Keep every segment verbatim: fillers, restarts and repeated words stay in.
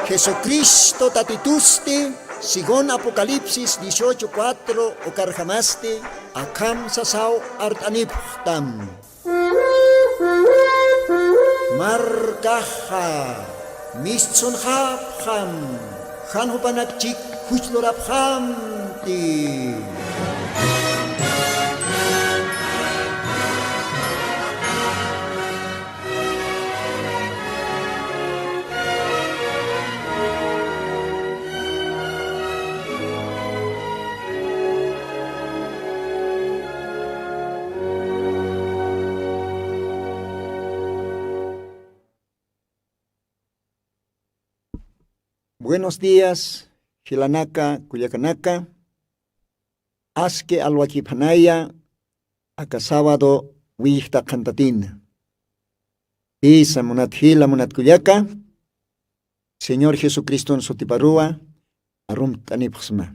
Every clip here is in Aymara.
Jesucristo Tatitusti, según Apocalipsis dieciocho cuatro, ukarjamasti akham sasaw art'anipxtam. Markaxa mistsunxapxam, jan jupanak chik juchlurapxamti. Buenos días, jilanaka, kullakanaka. Aski alwakiphanaya, aka sábado willjta qhantatina. Pisa munat jila, munat kullaka, Señor Jesucriston sutiparuwa arumt'anipxsma.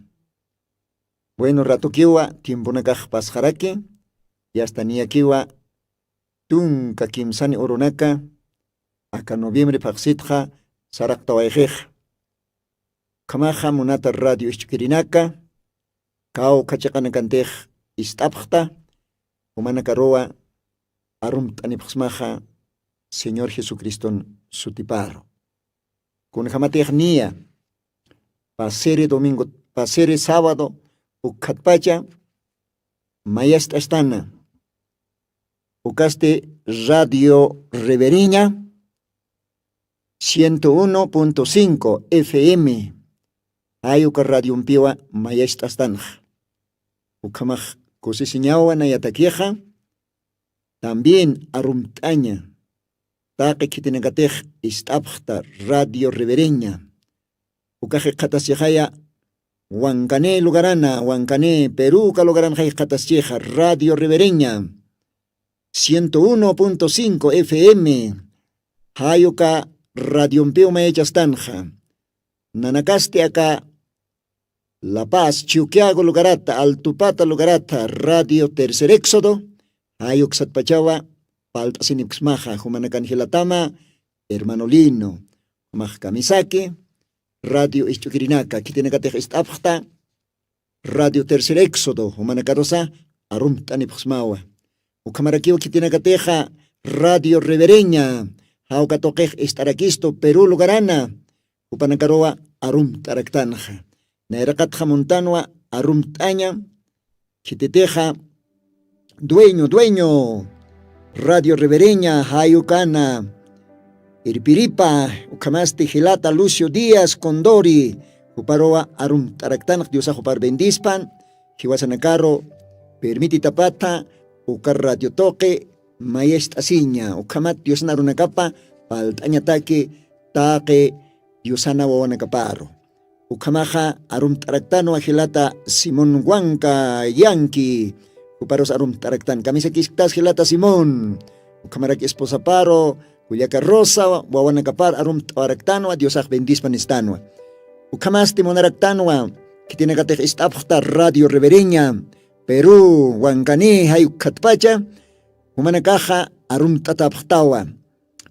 Bueno, ratokiwa tiemponakax pasxaraki, yasta niyakiwa tunka kimsani urunaka, aka noviembre phaxsitxa saraqtawayxix. Ukhamaxa munata radio isch'ukirinaka, kawkha chiqanakantix ist'apxta, jumanakaruwa arumt'anipxsmaxa Señor Jesucriston sutiparu. Kunjamatix niya, pasiri domingo, pasiri sábado, ukkhatpacha mayast'astana. Ukasti Radio Revereña, ciento uno punto cinco F M. Jay uka radiompiwa mayast'astanxa. Ukhamax kusisiñawa nayatakixa, también arumt'aña. Taqi khitinakatix ist'apxta Radio Revereña. Ukax jikxataschixaya Huancané lugarana, Huancané, Perú uka lugaranxa jikxataschixa Radio Revereña, ciento uno punto cinco F M. Jay uka radiompiw mayachastanxa. Nanakasti aka La Paz, Chuquiago lugarata, Altupata lugarata, Radio Tercer Éxodo, jay uksatpachawa palt'asinipksmaxa, jumanakan jilatama, hermano Lino, jumax kamisaki, radio isch'ukirinaka, khitinakatix ist'apxta, Radio Tercer Éxodo, jumanakarusa arumt'anipxsmawa. Ukhamarakiw khitinakatixa Radio Revereña, jawka tuqix ist'arakistu Perú lugarana, jupanakaruwa arumt'araktanxa. Nayraqatxa muntanwa arumt'aña, khititixa dueño, dueño, Radio Revereña, jay ukana, irpiripa, ukhamasti jilata Lucio Díaz Condori, juparuwa arumt'araktanx, Diosax jupar bendispan, jiwasanakaru permititapatha, uka radio tuqi mayast'asiña, ukhamat Diosana arunakapa palt'añataki taqi Diosana wawanakaparu. Ukhamaxa arumt'araktanwa jilata Simón Huanca Yanqui, juparus arumt'araktan. Kamisakisktas jilata Simón. Ukhamarak esposaparu, kullaka Rosa, wawanakapar arumt'awaraktanwa, Diosax bendispan istanwa. Ukhamasti munaraktanwa, khitinakatix ist'apxta Radio Revereña, Perú, Huancané, jay ukkhatpacha, jumanakaxa arumt'atapxtawa.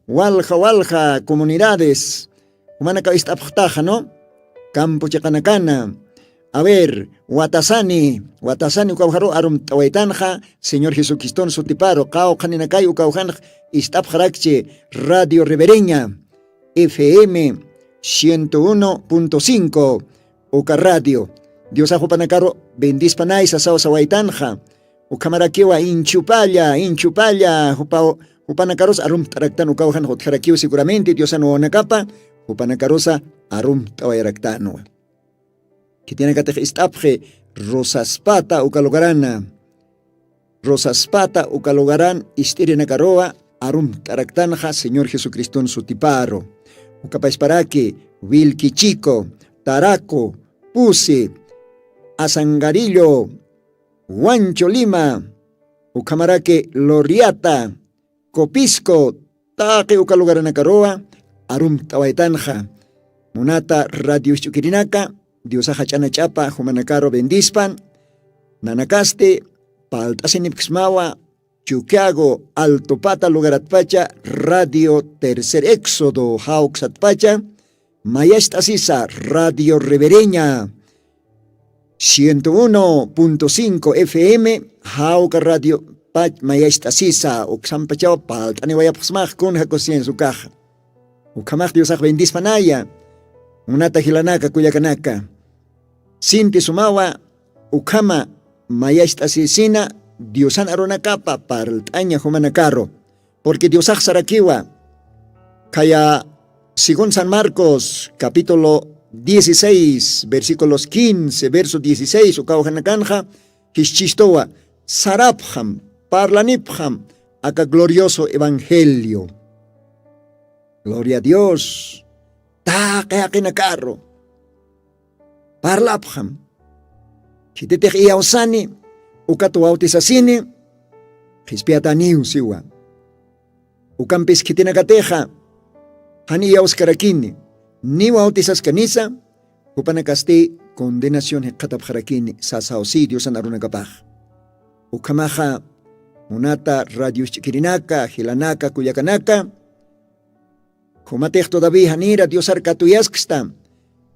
Walja, walja comunidades, jumanakaw ist'apxtaxa, ¿no? Campo chiqanakana. A ver, Watasani, Watasani ukawjaru arumt'awaytanxa, Señor Jesucriston sutiparu, qawqhaninakay ukawjanx ist'apxarakchi Radio Revereña, F M ciento uno punto cinco, uka radio. Diosax jupanakaru bendispanay sasaw sawaytanxa. Ukhamarakiwa inchupalla, inchupalla, jupa-, jupanakarus arumt'araktan ukawjan jutjarakiw seguramente Diosan wawanakapa, jupanakarusa arumt'awayaraktanwa. Khitinakatix ist'apxi Rosaspata uka lugarana. Rosaspata uka lugaran ist'irinakaruwa arumt'araktanxa Señor Jesucriston sutiparu. Ukapasparaki Wilquichico, Taraco, Pusi, Asangarillo, Huancho Lima, ukhamaraki Loriata, Copisco, taqi uka lugaranakaruwa arumt'awaytanxa. Munata radio isch'ukirinaka, Diosax jach'anach'apa jumanakaru bendispan. Nanakasti palt'asinipksmawa, Chuquiago, Altupata lugaratpacha, Radio Tercer Éxodo, jawksatpacha, Mayacht'asisa Radio Revereña ciento uno punto cinco F M, jawka radio pach mayacht'asisa, uksampachaw palt'aniwayapxsmax kun jakusiñas ukaxa. Ukhamax Diosax bendispanaya, munata jilanaka kullakanaka. Sinti sumawa ukhama mayacht'asisina Diosan arunakapa parlt'aña jumanakaru. Porque Diosax sarakiwa, khaya según San Marcos capítulo dieciséis, versículos quince, verso dieciséis, ukawjanakanxa jischistuwa, sarapxam, parlanipxam aka glorioso evangelio. Gloria a Dios. Taqi jaqinakaru parlapxam. Khititix iyawsani, ukat bautisasini, qhispiyataniw siwa. Ukampis khitinakatixa jan iyawskarakini, ni bautisaskanisa, jupanakasti condenación jikxatapxarakini sasaw si Diosan arunakapax. Ukhamaxa munata radio isch'ikirinaka, jilanaka, kullakanaka, jumatix todavía janira Diosar katuyasksta,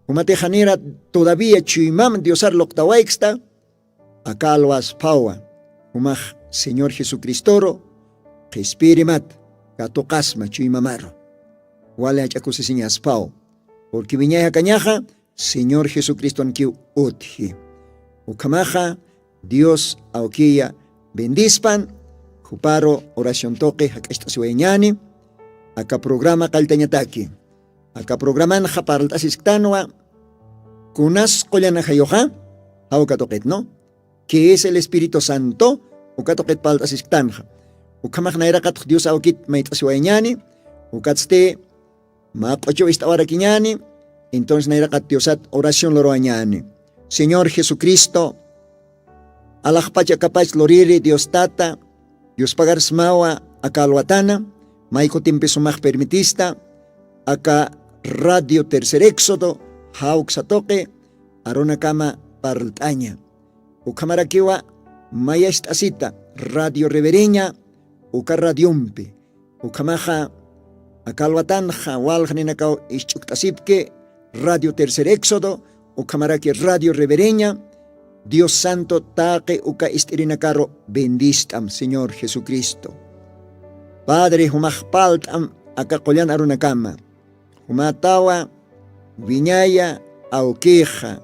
jumatix janira todavía chuymam Diosar luqtawayksta, aka alwasphawa, jumax Señor Jesucristoru qhispiyirimat katuqasma chuymamaru. Wali jach'a kusisiñasphaw. Porque wiñay jakañaxa Señor Jesucristonkiw utji. Ukhamaxa Dios awkiya bendispan, juparu oración tuqi jak'acht'asiwayañani, aka programa qalltañataki. Aka programanxa parlt'asisktanwa, kunas qullan ajayuxa, jawka tuqit, ¿no? ¿Qué es el Espíritu Santo? Uka tuqit parlt'asisktanxa. Ukhamax nayraqatx Dios awkit mayt'asiwayañani, ukatsti mä q'uchuw ist'awarakiñani, entonces nayraqat Diosat oración luruwañani. Señor Jesucristo, alaxpach akapach luriri Dios Tata, yuspagarsmawa aka alwatana, may kutimpi sumax permitista, aka Radio Tercer Éxodo, jawksa tuqi arunakama parlt'aña. Ukhamarakiwa mayacht'asita Radio Revereña, uka radiompi. Ukhamaxa aka alwatanxa walja ninakaw isch'ukt'asipki Radio Tercer Éxodo, ukhamaraki Radio Revereña, Dios Santo taqi uka ist'irinakaru bendist'am Señor Jesucristo. Padre, jumax palt'am aka qullan arunakama. Jumatawa wiñaya awkixa,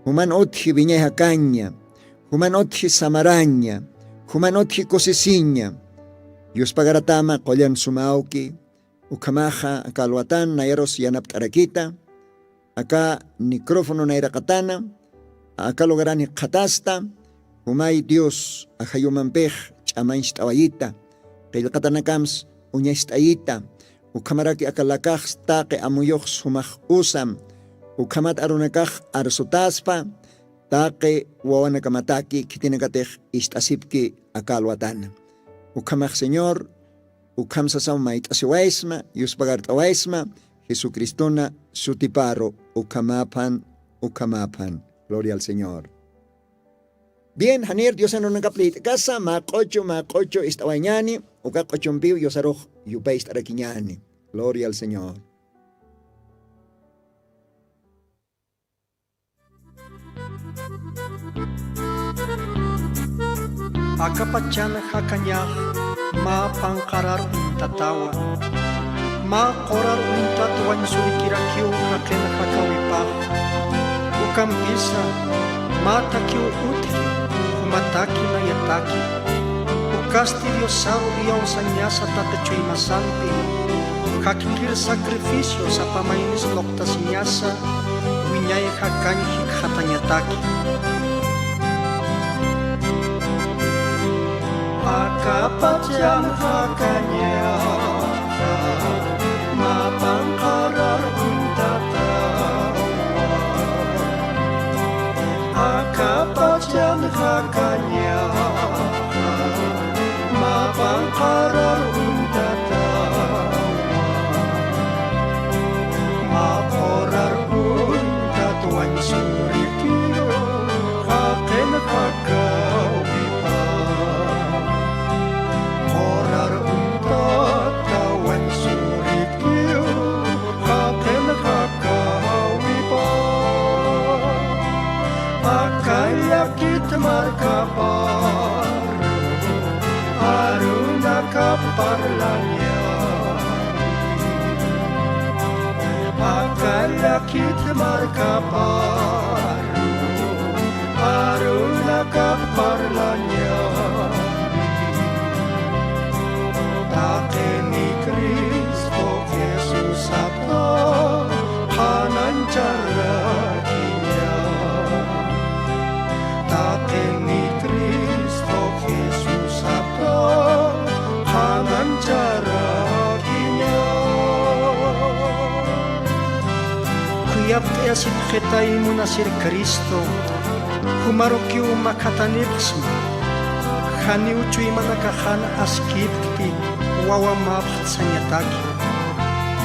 juman utji wiñay jakaña, juman utji samaraña, juman utji kusisiña. Yuspagaratama qullan suma awki, ukhamaxa aka alwatan nayarus yanapt'arakita, aka micrófono nayraqatana, aka lugaran jikxatasta, jumay Dios ajayumampix ch'amancht'awayita, qillqatanakams uñacht'ayita, ukhamaraki aka lakax taqi amuyux sumax usam, ukhamat arunakax arsutaspa, taqi wawanakamataki khitinakatix ist'asipki aka alwatana. Ukhamax Señor, ukham sasam mayt'asiwaysma, yuspagart'awaysma, Jesucristona sutiparu, ukhamaphan, ukhamaphan. Gloria al Señor. Bien, janir Diosan arunakap liyt'kasa, mä q'uchu, mä q'uchu ist'awayañani, uka q'uchumpiw Diosarux yupay ist'arakiñani. Gloria al Señor. Akapachan jakañax mä panqarar uñtatawa. Mä qurar uñtat wañsurikirakiw jaqin jakawipax. Ukampisa mä takiw utji, jumataki nayataki. Ukasti Diosaru iyawsañasa taqi chuymasampi, jakkir sacrificio sapa maynis luqtasiñasa, wiñay jakañ jikxatañataki. Akapachan jakañaxa mä panqarar uñtatawa. Akapachan jakañaxa mä panqarar uñtatawa. Mä qurar uñtat wañsurikiw jaqin jakawipax. Qurar uñtat wañsurikiw Kit markaparu arunakap parlañäni, taqini Cristo Jesusapta qhanañcharakiña. Taqini Cristo Jesusapta qhanañcharakiña. Khuyapt'ayasipxitay munasir Cristo, jumarukiw makhatanipxsma. Janiw chuymanakaxan askipkti wawamapxt sañataki.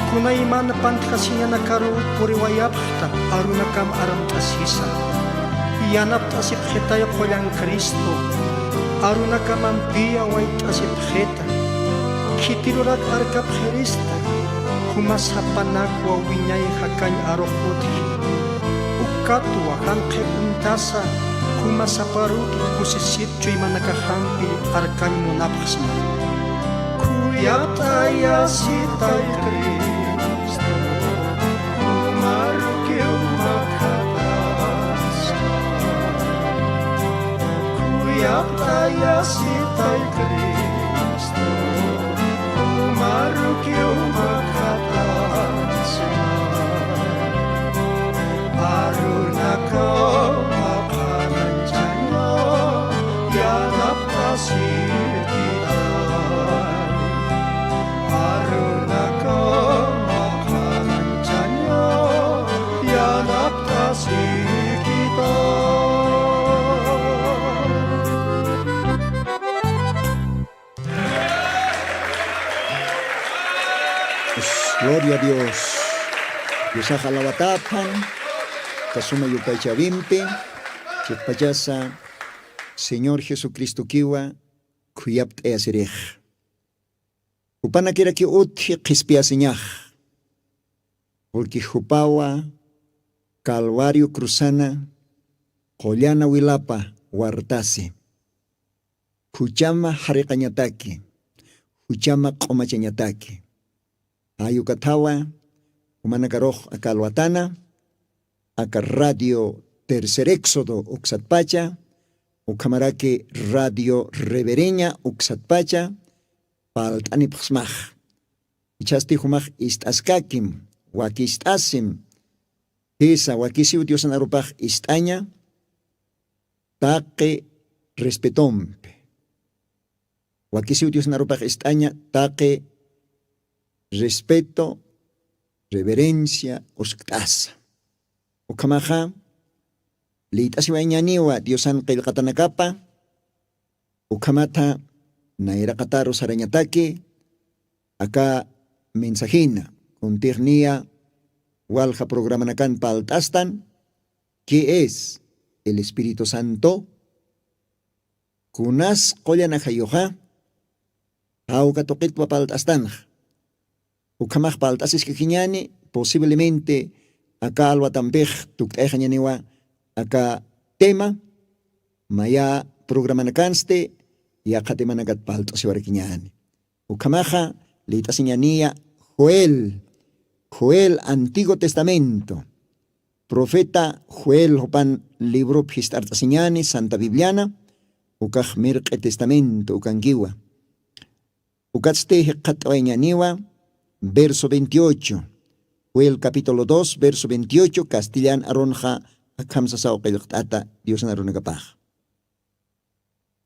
Kunayman pantjasiñanakaruw puriwayapxta arunakam armt'asisa. Yanapt'asipxitay qullan Cristo, arunakamampiya wayt'asipxita. Khitirurak arkapxirista, juma sapanakwa wiñay jakañ arux utji. Ukatwa janqhir uñtasa, juma saparuki kusisip chuymanakaxampi arkañ munapxsma. Khuyapt'ayasitay Cristo, jumarukiw makhatasma. Khuyapt'ayasitay Cristo, jumarukiw makhatasma. Arunakaw qhanañchaña yanapt'asirkitay. Arunakaw qhanañchaña yanapt'asirkitay. Gloria a Dios. Diosax alawatapxan, kasuma yupaychawimpi, chiqpachasa Señor Jesucristokiwa khuyapt'ayasirix. Jupanakirakiw utji qhispiyasiñax, porque jupawa Calvario cruzana, qullana wilapa wartasi. Juchama jariqañataki, juchama q'umachañataki. Jay ukathawa, jumanakarux aka alwatana, aka Radio Tercer Éxodo uksatpacha, ukhamaraki Radio Revereña uksatpacha, palt'anipxsmax. Jichhasti jumax ist'askakim, wakist'asim, jisa, wakisiw Diosan arupax ist'aña, taqi respetompi. Wakisiw Diosan arupax ist'aña, taqi respeto, reverencia, uskt'asa. Ukhamaxa, liyt'asiwayañäniwa Diosan qillqatanakapa, ukhamatha nayraqataru sarañataki, aka mensajina, kuntix niya walja programanakan palt'astan, ¿qué es el Espíritu Santo? Kunas qullan ajayuxa, jawka tuqitwa palt'astanxa. Ukhamax palt'asiskakiñäni, posiblemente aka alwatampix tukt'ayxañäniwa aka tema, mayä programanakansti yaqha temanakat palt'asiwarakiñäni. Ukhamaxa liyt'asiñäniya Joel, Joel Antiguo Testamento. Profeta Joel jupan librop jist'art'asiñäni Santa Bibliana, ukax Mirq'i Testamento ukankiwa. Ukatsti jikxatt'awayañäniwa, verso veintiocho. Joel capítulo dos, verso veintiocho, castellan arunxa akham sasaw qillqt'ata Diosan arunakapax.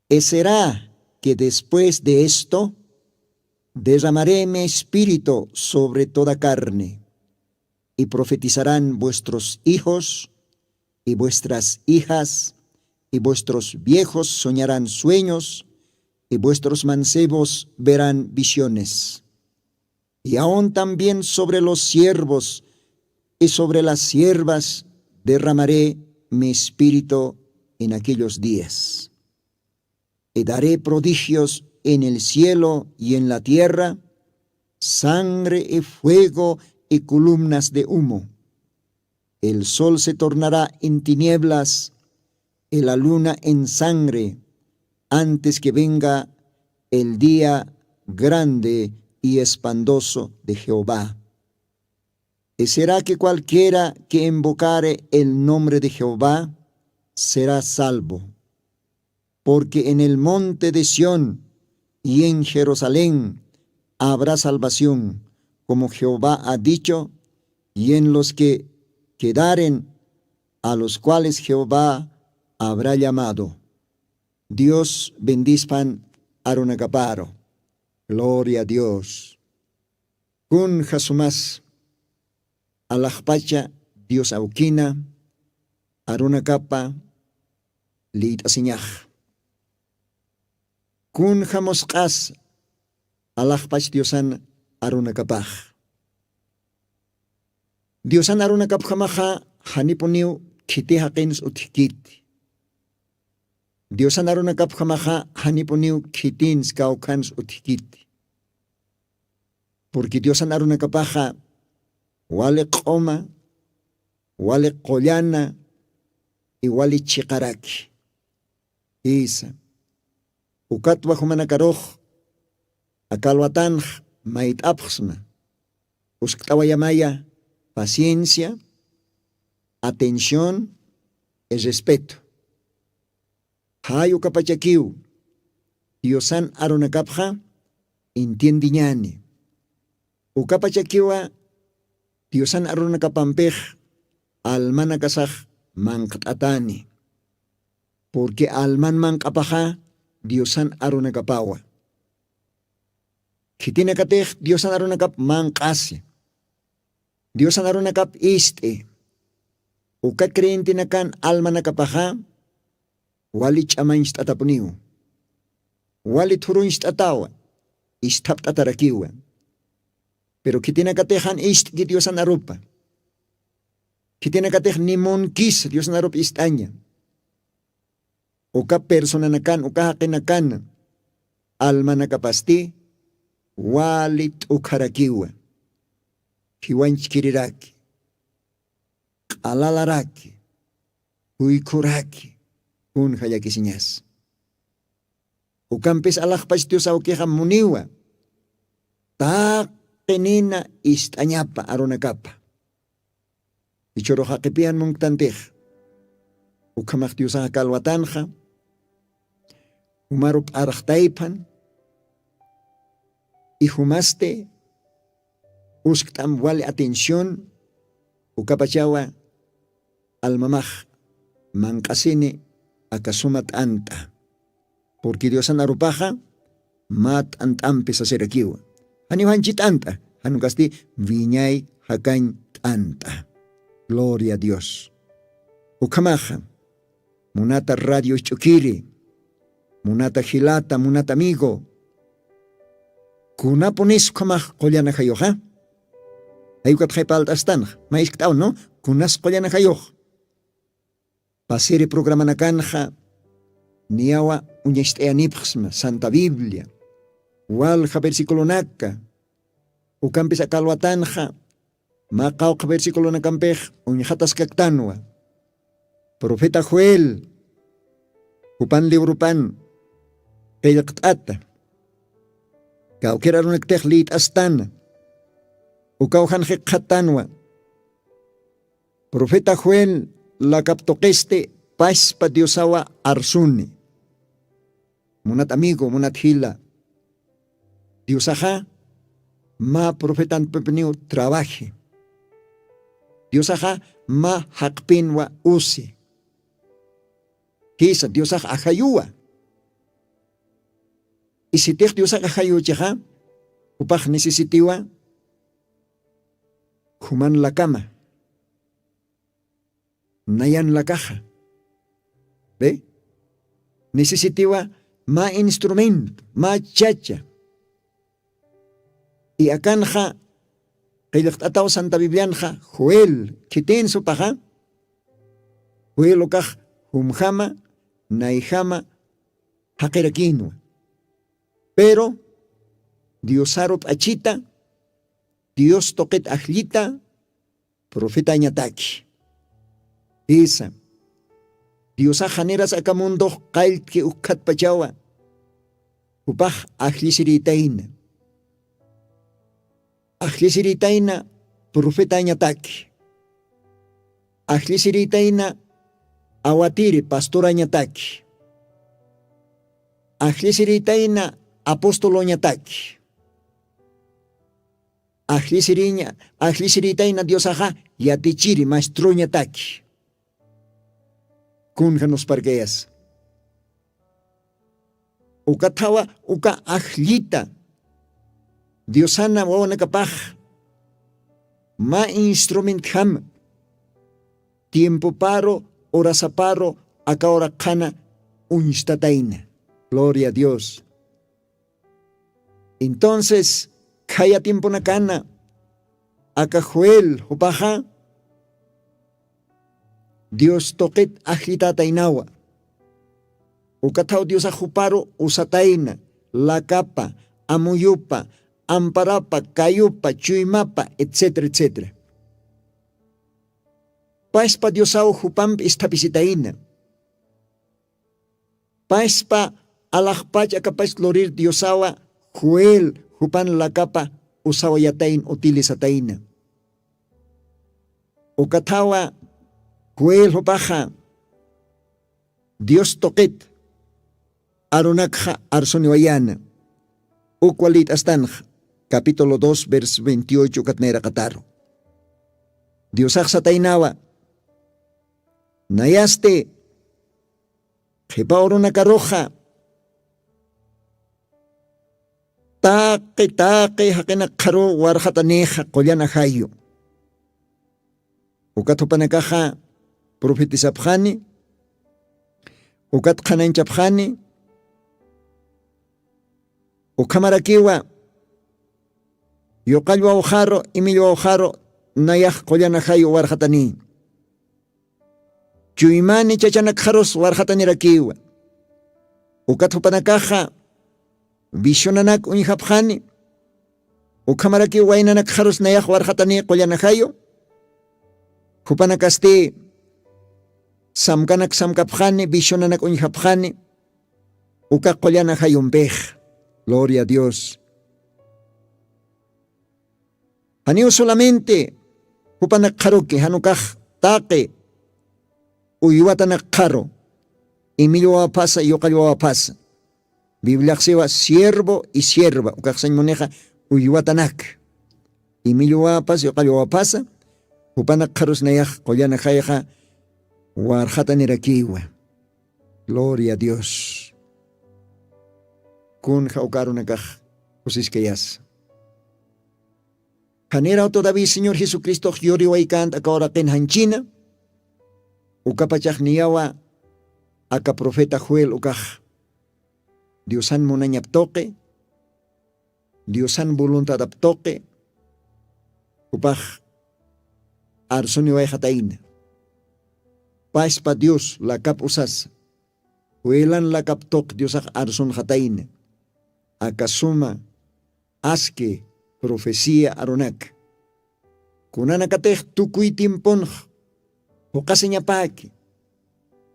Y será que después de esto derramaré mi espíritu sobre toda carne, y profetizarán vuestros hijos y vuestras hijas, y vuestros viejos soñarán sueños, y vuestros mancebos verán visiones. Y aun también sobre los siervos y sobre las siervas derramaré mi espíritu en aquellos días. Y daré prodigios en el cielo y en la tierra, sangre y fuego y columnas de humo. El sol se tornará en tinieblas y la luna en sangre, antes que venga el día grande y espantoso de Jehová. Y será que cualquiera que invocare el nombre de Jehová será salvo. Porque en el monte de Sión y en Jerusalén habrá salvación, como Jehová ha dicho, y en los que quedaren, a los cuales Jehová habrá llamado. Dios bendispan arunakaparo. Gloria a Dios. Kun jasumas alaxpacha Dios awkina arunakapa liyt'asiñax. Kun jamusq'as alaxpach Diosan arunakapax. Diosan arunakapjamaxa janipuniw khiti jaqins utjkiti. Diosan arunakapjamaxa janipuniw khitins kawkhans utjkiti. Purqui diosan arunakapaxa wali q'uma, wali qullana, y wali chiqaraki. Isa. Ukatwa jumanakarux akalwatanx mayt'apxsma. Uskt'awayamaya paciencia, atención, y respeto. Jay ukapachakiw diosan arunakapxa entiendiñani. Ukapachakiwa diosan arunakapampix almanakasax manqt'atani. Purqui alman manq'apaxa diosan arunakapawa. Khitinakatix diosan arunakap manq'asi. Diosan arunakap ist'i. Uka creyentinakan almanakapaxa wali ch'amañcht'atapuniw. Wali thuruncht'atawa. Isthapt'atarakiwa. Pero khitinakatix jan ist'ki diosan arupa. Khitinakatix nimunkis diosan arupa ist'aña. Uka personanakan uka jaqinakan almanakapasti wali t'ukharakiwa. Jiwanchkiriraki, q'alalaraki, juykhuraki, kunja llakisiñas. Ukampis alaxpach dios awkixa muniwa taqi nina ist'añapa arunakapa. Ichhurux jaqipiyan munktantix ukhamax diosaxa kalwatanxa jumaru p'arxtayphan ijumasti uskt'am wali atención ukapachawa almamax manq'asini akasuma t'ant'a. Purqui diosan arupaxa mä t'ant'ampi sasirakiwa. Janiw janchi t'ant'a janukasti wiñay jakañ t'ant'a. Gloria a dios. Ukhamaxa munata radio isch'ukiri, munata jilata munata amigo, kunapunis ukhamax qullanajayuxa? Jaywkatxay palt'astanxa mä iskt'aw no? Kunas qullanajayux? Pasiri programanakanxa niyawa uñacht'ayanipxsma santa biblia walja versiculonaka. Ukampis akalwatanxa mä qawqha versiculonakampix uñjataskaktanwa. Profeta joel jupan librupan qillqt'ata kawkir arunaktix liyt'astana. Ukaw jan jikxattanwa profeta joel lakap tuqisti paspa diosawa arsuni. Munat amigo munat jila, diosaxa mä profetanpipniw trabaji. Diosaxa mä jaqpinwa usi. Jisa diosax ajayuwa. Isitix diosax ajayuchixa jupax necesitiwa juman lakama nayan lakaxa be necesitiwa mä instrumento mä chacha. Y akanxa qillqt'ataw santa biblianxa joel khitin supaxa joel ukax jumjama nayjama jaqirakïnwa. Pero diosaru p'achita dios tuqit ajllita profetañataki. Jisa diosax janiras aka mundux qalltki ukkhatpachawa jupax ajllisirïtayna. Ajllisirïtayna profetañataki. Ajllisiritayna awatiri pastorañataki. Ajllisiritayna apostoloñataki. Ajllisiriña ajllisiritayna diosaxa yatichiri maestroñataki. Kunja nusparkayasa? Ukathawa uka ajllita diosana wawanakapax mä instrumentjama tiempoparu horasaparu aka uraqhana uñstatayna. Gloria a dios. Entonces khaya tiemponakana aka joel jupaxa dios tuqit ajllitataynawa. Ukathaw diosax juparu usatayna lakapa amuyupa amparapa kayupa chuymapa etcetera etcetera. Paspa diosaw jupampi isthapisitayna. Paspa alaxpach akapach lurir diosawa joel jupan lakapa usawayatayn utilizatayna. Ukathawa joel jupaxa dios tuqit arunakxa arsuniwayana. Ukwa lït'astanxa capítulo dos verso veintiocho ukatnayraqataru diosaxsataynawa. Nayasti qhipa urunakaruxa taqi taqi jaqinakxaru warxatanixa qullana jayu. Ukat jupanakaxa profetisapxani ukat qhananchapxani. Ukhamarakiwa yuqallwawxaru imillwawxaru nayax qullana jayu warxatani. Chuymani chachanakxarus warxatanirakiwa. Ukat jupanakaxa visionanak uñjapxani. Ukhamarakiw waynanakxarus nayax warxatani qullana jayu. Jupanakasti samkanak samkapxani visionanak uñjapxani uka qullana jayumpix. Gloria a dios. Janiw solamente jupanakxaruki janukax taqi uywatanak qharu imillwawaphasa yuqallwawaphasa. Bibliaxsiwa siervo y sierva ukaxsañ munixa uywatanak imillwawaphasa yuqallwawaphasa. Jupanakxarus nayax qullana jayxa warxatanirakiwa. Gloria a dios. Kunja ukarunakax kusiskayasa? Janiraw todavía señor jesucristox yuriwaykanta aka uraqin janchina. Ukapachaxniyawa aka profeta joel ukax diosan munañap tuqi diosan voluntadap tuqi jupax arsuniwayxatayna. Paspa dios lakap usasa joelan lakap tuq diosax arsunxatayna. Aka suma aski profecía arunaka kunanakatix tukuy tiemponx juqasiñapäki.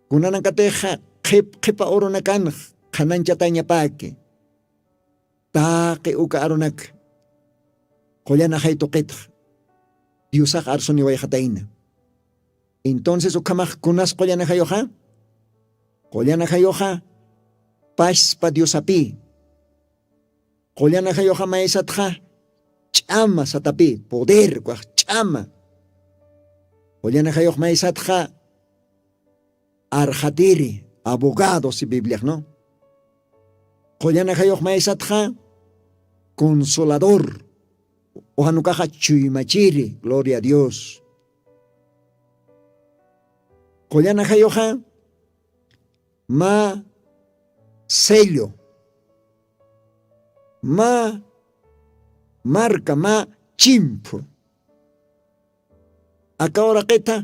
Kunanakatixa qhip qhipa urunakanx qhanañchatañapäki. Taqi uka arunaka qullana jay tuqitxa diosax arsuniwayxatayna. Entonces ukhamax kunas qullana jayuxa? Qullana jayuxa paspa diosapï. Qullana jayuxa maysatxa ch'ama satapï poder ukax ch'ama. Qullana jayux maysatxa arxatiri abogado si bibliaxnu. Qullana jayux maysatxa consolador uxanukaxa chuymachiri gloria a dios. Qullana jayuxa mä sello mä marka mä chimphu aka uraqita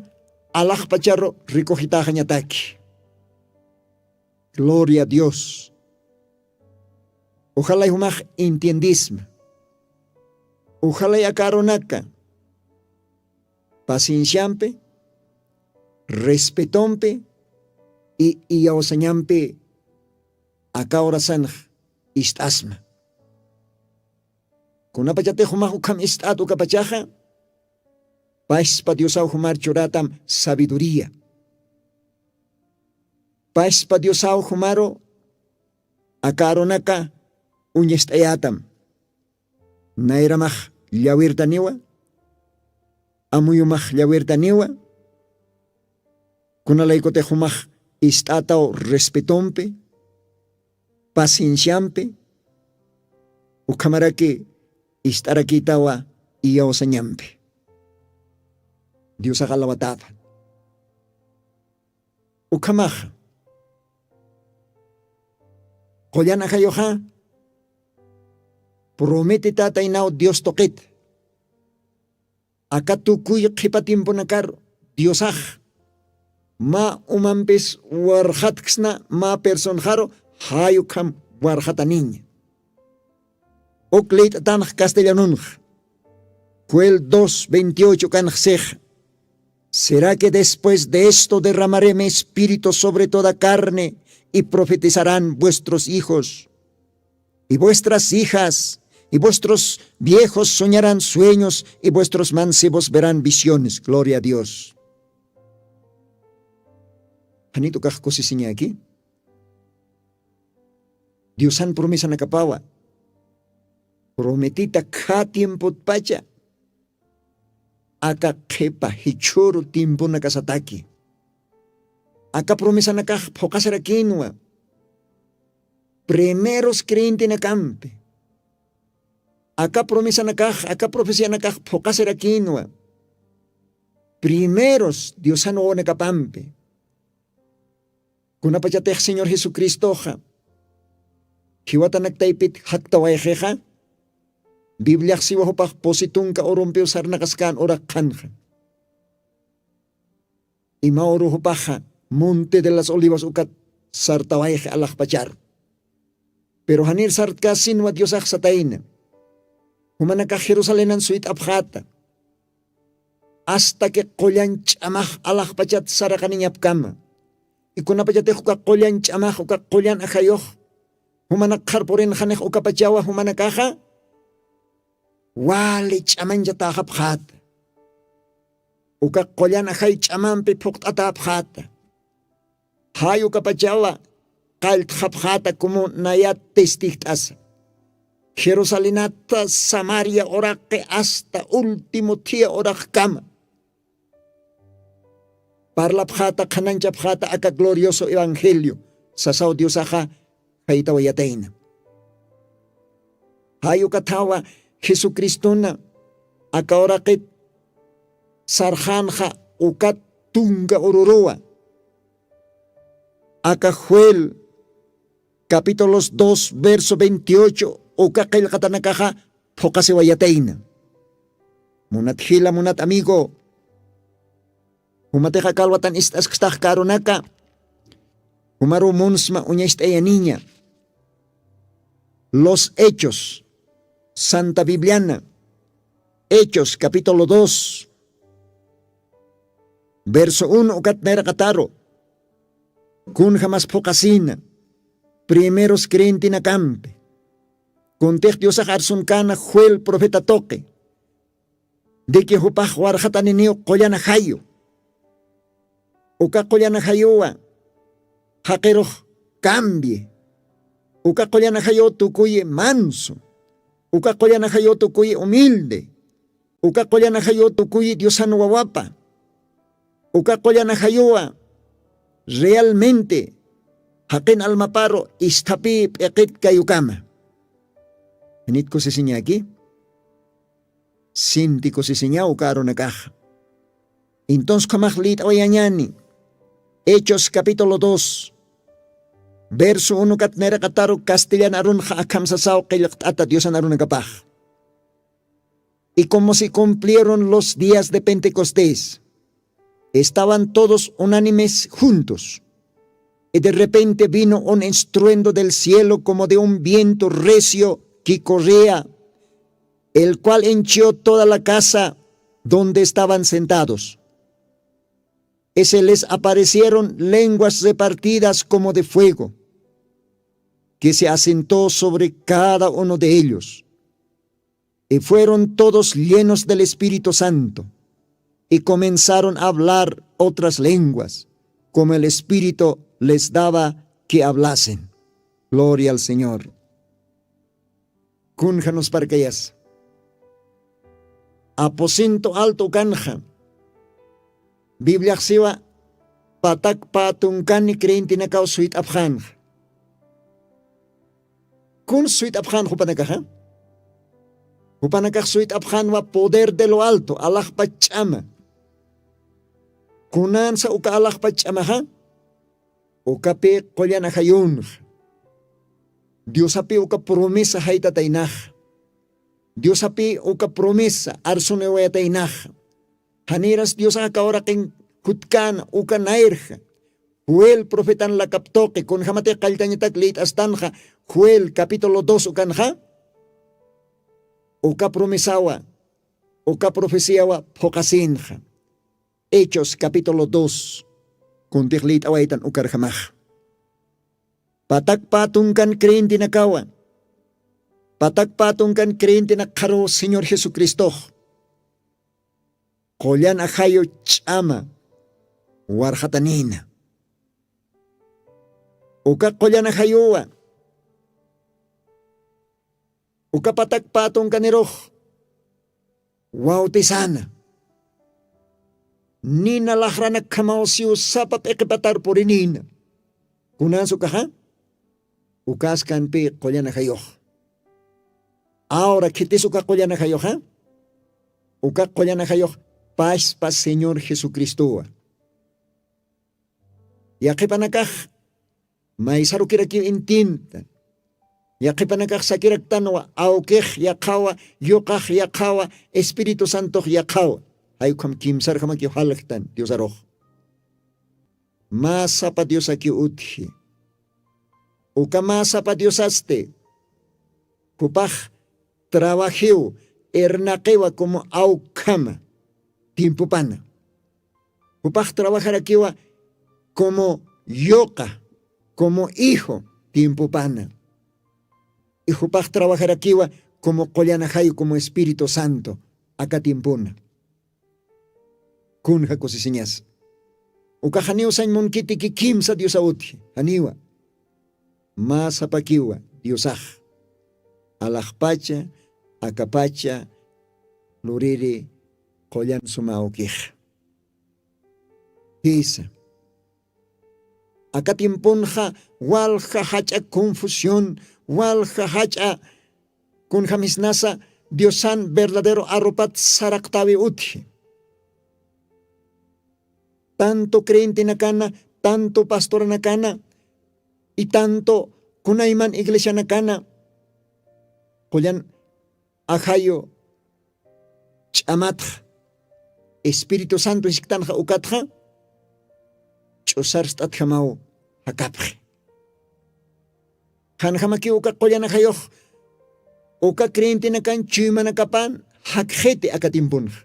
alaxpacharu rikuxitaxañataki. Gloria a dios. Uxalay jumax entiendisma. Uxalay aka arunaka pacienciampi respetompi iyawsañampi aka urasanx ist'asma. Kunapachatix jumax ukham ist'at ukapachaxa Paspa diosaw jumar churatam sabiduría. Paspa diosaw jumaru aka arunaka uñast'ayatam. Nayramax llawirtaniwa, amuyumax llawirtaniwa, kunalaykutix jumax ist'ataw respetompi, pacienciampi, ukhamaraki ist'arakitawa iyawsañampi. Diosax alawatapa. Ukhamaxa qullan ajayuxa prometetataynaw dios tuqit. Aka tukuy qhipa tiemponakar diosax mä umampis warxatksna mä personxaru jayukham warxataniña. Uk lït'tanx castellanunx. Joel dos veintiocho kanxsix. Será que después de esto derramaré mi espíritu sobre toda carne y profetizarán vuestros hijos y vuestras hijas y vuestros viejos soñarán sueños y vuestros mancebos verán visiones. Gloria a dios. Janitu kax kusisiñaki. Diosan promesanakapawa prometita kha tiempotpacha aka qhipa jichhuru tiemponakasataki. Aka promesanakax phuqasirakinwa primeros creyentenakampi. Aka promesanakax aka profecianakax phuqasirakinwa primeros diosan wawanakapampi. Kunapachatix señor jesucristoxa jiwatanaktaypit jaktawayxixa bibliaxsiwa jupax pusi tunka urumpiw sarnaqaskan uraq qhanxa. Ima uru jupaxa monte de las olivas ukat sartawayxi alaxpacharu. Pero janir sartkäsinwa diosax satayna jumanakax jerusalenan suyt'apxäta. Asta que qullan ch'amax alaxpachat saraqaniñapkama ikunapachatix uka qullan ch'amax uka qullan ajayux jumanak qharpurinxanix ukapachawa jumanakaxa wali ch'amanchatäxapxäta. Uka qullan ajay ch'amampi phuqt'atäpxäta. Jay ukapachawa qalltxapxäta como nayat testigt'asa jerusalenata samaria uraqi asta ultimo thia uraqkama. Parlapxäta qhananchapxäta aka glorioso evangelio sasaw diosaxa jaytawa yatayna. Jay ukathawa jesucristona aka uraqit sarxanxa ukat tunka ururuwa aka joel capítulos dos verso veintiocho uka qillqatanakaxa phuqasiwayatayna. Munat jila munat amigo, jumatixa kalwatan ist'askstax karunaka jumaru munsma uñacht'ayaniña. Los hechos santa bibliana hechos capítulo dos verso uno ukat nayraqataru kunjamas phuqasina primeros creyentenakampi kuntix diosax arsunkana joel profeta tuqi de que jupax warxataniniw qullana jayu uka qullana jayuwa jaqirux cambie uka qullana jayuw tukuyi manso uka qullana jayuw tukuyi humilde uka qullana jayuw tukuyi diosan wawapa uka qullana jayuwa realmente jaqin almaparu isthapï p'iqit kayukama. Janit kusisiñaki sinti kusisiñaw uka arunakaxa. Entonces ukhamax lït'awayañani hechos capítulo dos verso uno kat nayraqataru castellan arunxa akham sasaw qillqt'ata diosan arunakapax. Y como se cumplieron los días de pentecostés estaban todos unánimes juntos. Y de repente vino un estruendo del cielo como de un viento recio que corría, el cual hinchió toda la casa donde estaban sentados. Y se les aparecieron lenguas repartidas como de fuego, que se asentó sobre cada uno de ellos. Y fueron todos llenos del Espíritu Santo, y comenzaron a hablar otras lenguas, como el Espíritu les daba que hablasen. Gloria al Señor. Kunja nusparkayas. Aposento alto ukanxa. Bibliaxsiwa patak pä tunkani creyentenakaw suyt'apxanxa. Kun suyt'apxan jupanakaxa? Jupanakax suyt'apxanwa poder de lo alto alaxpa ch'ama. Kunansa uka alaxpa ch'amaxa? Ukapi qullan ajayunxa. Diosapi uka promesa jaytataynaxa. Diosapi uka promesa arsuniwayataynaxa. Janiras diosaxa kawraqin jutkana uka nayrja. Joel profetan lakaptuqi kunjamati qalltañatak liyt'astanxa. Joel capítulo dos ukanxa uka promesawa uka profeciawa phuqasinxa. Hechos capítulo dos kuntix liyt'awaytan ukarjamaxa. Patak pä tunkan creyentenakawa patak pä tunkan creyentenak qharuw señor jesucristox qullan ajayu ch'ama warxatanïna. Uka qullan ajayuwa uka patak pä tunkanirux wawtisana nina laxranakkhamaw siw sapa p'iqipatar purinïna. Kunansa ukaxa? Ukaskanpi qullan ajayux. Awra khitis uka qullan ajayuxa? Uka qullan ajayux paspa señor jesucristowa. Yaqhipanakax maysarukirakiw intinta. Yaqhipanakax sakiraktanwa awkix yaqhawa, yuqax yaqhawa, espíritu santox yaqhawa. Jaykham kimsarjamakiw jalktan diosarux. Mä sapa diosakiw utji. Uka mä sapa diosasti jupax trabajiw irnaqiwa como awkhama tiempopana. Jupax trabajarakiwa como yuqa como hijo tiempopana. Y jupax trabajarakiwa como qullan ajayu como espíritu santo aka tiempona. Kunja kusisiñas? Ukaxaniw sañ munkitiki kimsa diosa utji janiwa. Mä sapakiwa diosax alaxpacha akapacha luriri qullan suma awkixa. Jisa. Aka tiemponxa walja jach'a confusión walja jach'a kunjamisnasa diosan verdadero arropat saraqtawi utji. Tanto creyentenakana tanto pastoranakana y tanto kunayman iglesianakana qullan ajayu ch'amatxa espíritu santo jisktanxa ukatxa ch'usarst'atjamaw jakapxi. Janjamakiw uka qullan ajayux uka creyentenakan chuymanakapan jakxiti aka tiemponxa.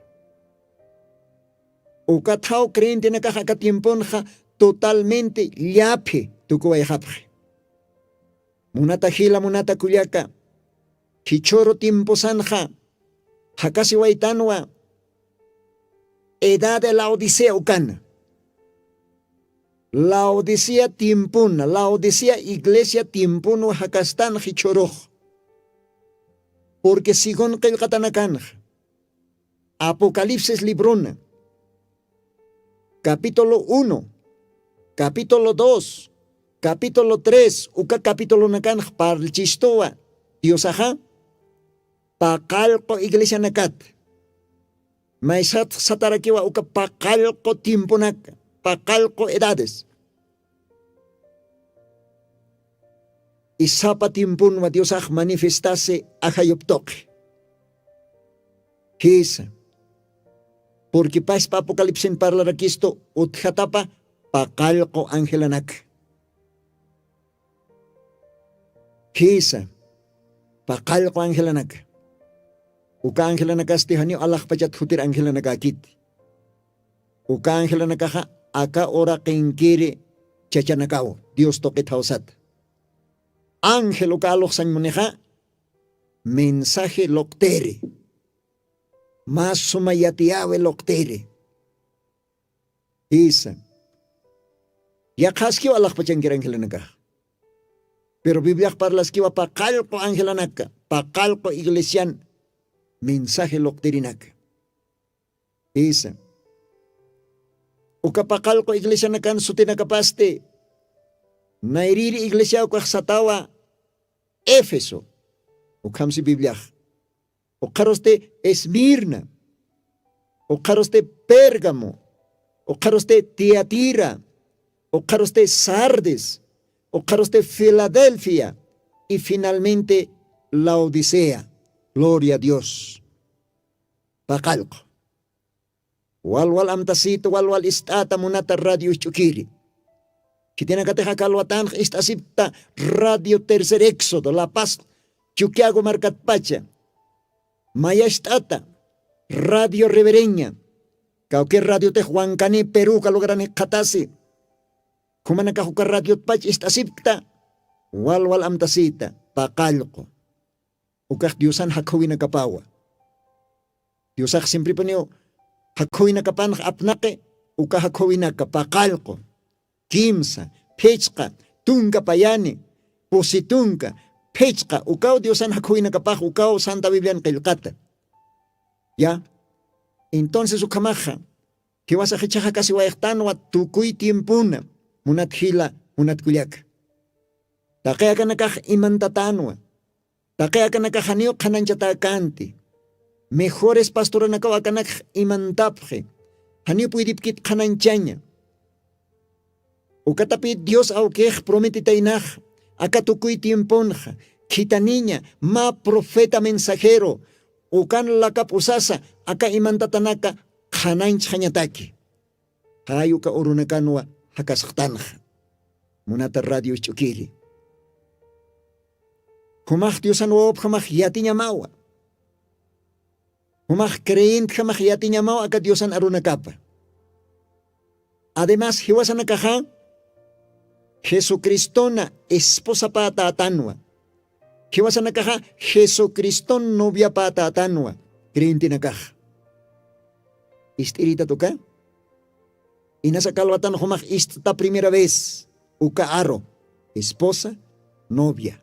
Ukatxaw creyentenakax aka tiemponxa totalmente llaphi tukuwayxapxi. Munata jila munata kullaka jichhuru tiemposanxa jakasiwaytanwa edad de laodicea ukana. Laodicea tiempona laodicea iglesia tiemponwa jakastan jichhurux. Purqui según qillqatanakanxa apocalipsis librona capítulo uno capítulo dos capítulo tres uka capítulonakanxa parlchistuwa diosaxa paqallqu iglesianakat. Maysatx satarakiwa uka paqallqu tiemponaka paqallqu edades isapa tiemponwa diosax manifestasi ajayuptuqi. Jisa. Purqui paspa apocalipsin parlarakistu utjatapa paqallqu angelanaka. Jisa. Paqallqu angelanaka uka angelanakasti janiw alaxpachat jutir angelanakakiti. Uka angelanakaxa aka uraqinkiri chachanakaw dios tuqit jawsata. Ángel uka aluxsañ munixa mensaje luqtiri. Mä suma yatiyawi luqtiri. Jisa. Yaqhaskiw alaxpachankir angelanakax. Pero bibliax parlaskiwa paqallqu angelanaka, paqallqu iglesian mensaje luqtirinaka. Jisa. Uka paqallqu iglesianakan sutinakapasti nayrïri iglesiaw kaxsatawa, éfeso, ukhamsi bibliax, ukxarusti esmirna, ukxarusti pérgamo, ukxarusti tiatira, ukxarusti sardis, ukxarusti filadelfia, y finalmente laodicea. Gloria a dios. Paqallqu. Walwal amtasita walwal ist'ata munata radio isch'ukiri. Khitinakatix aka alwatanx ist'asipkta radio tercer éxodo la paz, chuquiago markatpacha. Mayacht'ata radio revereña, kawkir radiotix wankani peruka lugarani qhatasi. Jumanakax uka radiotpach ist'asipkta. Walwal amtasita paqallqu. Ukax diosan jakhawinakapawa. Diosax simpripuniw jakhawinakapanx apnaqi. Uka jakhawinaka paqallqu, kimsa, phichqa, tunka payani, pusi tunka, phichqa ukaw diosan jakhawinakapax ukaw santa biblian qillqata. Ya. Entonces ukhamaxa jiwasax ichhaxakasiwayxtanwa tukuy tiempuna. Munat jila, munat kullaka, taqi akanakax imantatanwa. Taqi akanakax janiw qhananchatäkanti. Mejores pastoranakaw akanakx imantapxi. Janiw puydipkit qhananchaña. Ukatapï dios awkix prometitaynax aka tukuy tiemponxa khithaniña mä profeta mensajero ukan lakap usasa aka imantatanaka qhananchxañataki. Jay uka urunakanwa jakasxtanxa. Munata radio isch'ukiri, jumax diosan wawapjamax yatiñamawa. Jumax creyentjamax yatiñamaw aka diosan arunakapa. Además jiwasanakaxa jesucristona esposapätätanwa. Jiwasanakaxa jesucriston noviapätätanwa. Creyentenakaxa. Ist'irïtat uka? Inasa kalwatan jumax ist'ta primera vez uka aru, esposa, novia.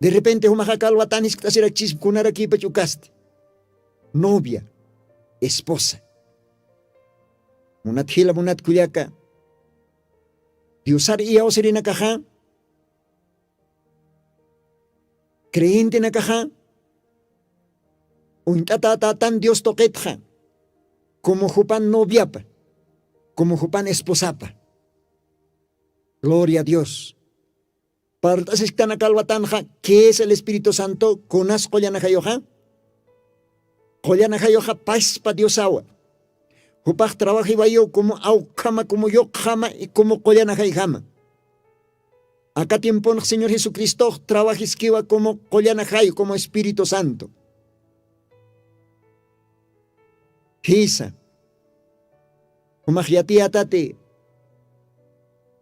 De repente jumaxa kalwatan jiskt'asirakchispa kunarakïpach ukasti. Novia, esposa. Munat jila munat kullaka, diosar iyawsirinakaxa creyentenakaxa uñt'atätätan dios tuqitxa, como jupan noviapa, como jupan esposapa. Gloria a dios. Parlt'asisktan aka alwatanxa qué es el espíritu santo? Kunas qullanajayuxa? Qullanajayuxa paspa diosawa. Jupax trabajiwayu como awkhama como yuqjama y como qullanajayjama. Aka tiemponx señor jesucristox trabajiskiwa como qullanajayu como espíritu santo. Jisa. Jumax yatiyatati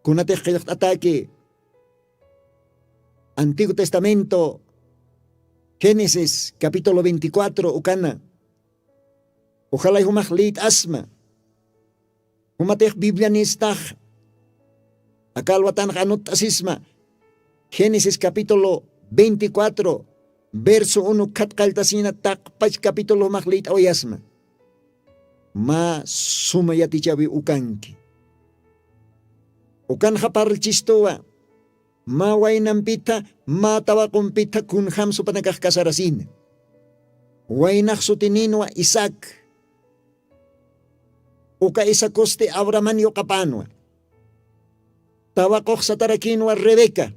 kunatix qillqt'ataki antiguo testamento génesis capítulo veinticuatro ukana. Uxalay jumax lït'asma. Jumatix biblianistax aka alwatanx anutt'asisma génesis capítulo veinticuatro verso uno khatqalltasina taqpach capítulo jumax lït'awayasma. Mä suma yatichawi ukanki. Ukanxa parlchistuwa mä waynampitha mä tawaqumpitha kunjam supanakax casarasina. Waynax sutininwa isaac. Uka isaacusti abrahaman yuqapänwa. Tawaqux satarakinwa rebeca.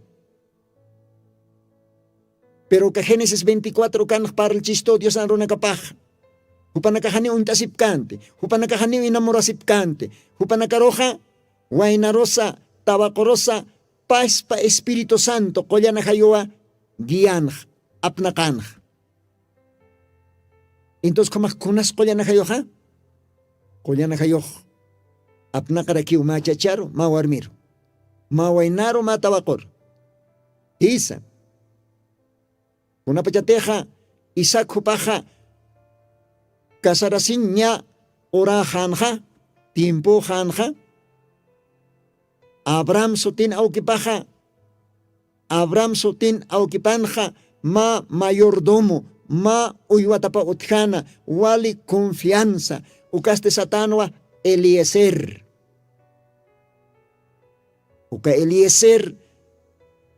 Pero uka génesis veinticuatro ukanx parlchistu diosan runakapax. Jupanakaxaniw uñt'asipkänti. Jupanakaxaniw inamurasipkänti. Jupanakaruxa waynarusa tawaqurusa paspa espíritu santo qullanajayuwa guianx apnaqanx. Entonces khumax kunas qullanajayuxa? Qullanajayux apnaqarakiw mä chacharu mä warmiru, mä waynaru mä tawaquru. Jisa. Kunapachatixa isaac jupaxa casarasiñ ña uraxanxa. Tiempoxanxa abraham sutin awkipaxa, abraham sutin awkipanxa mä mayordomo, mä uywatapa utjana, wali confianza, ukasti satanwa eliezer. Uka eliezer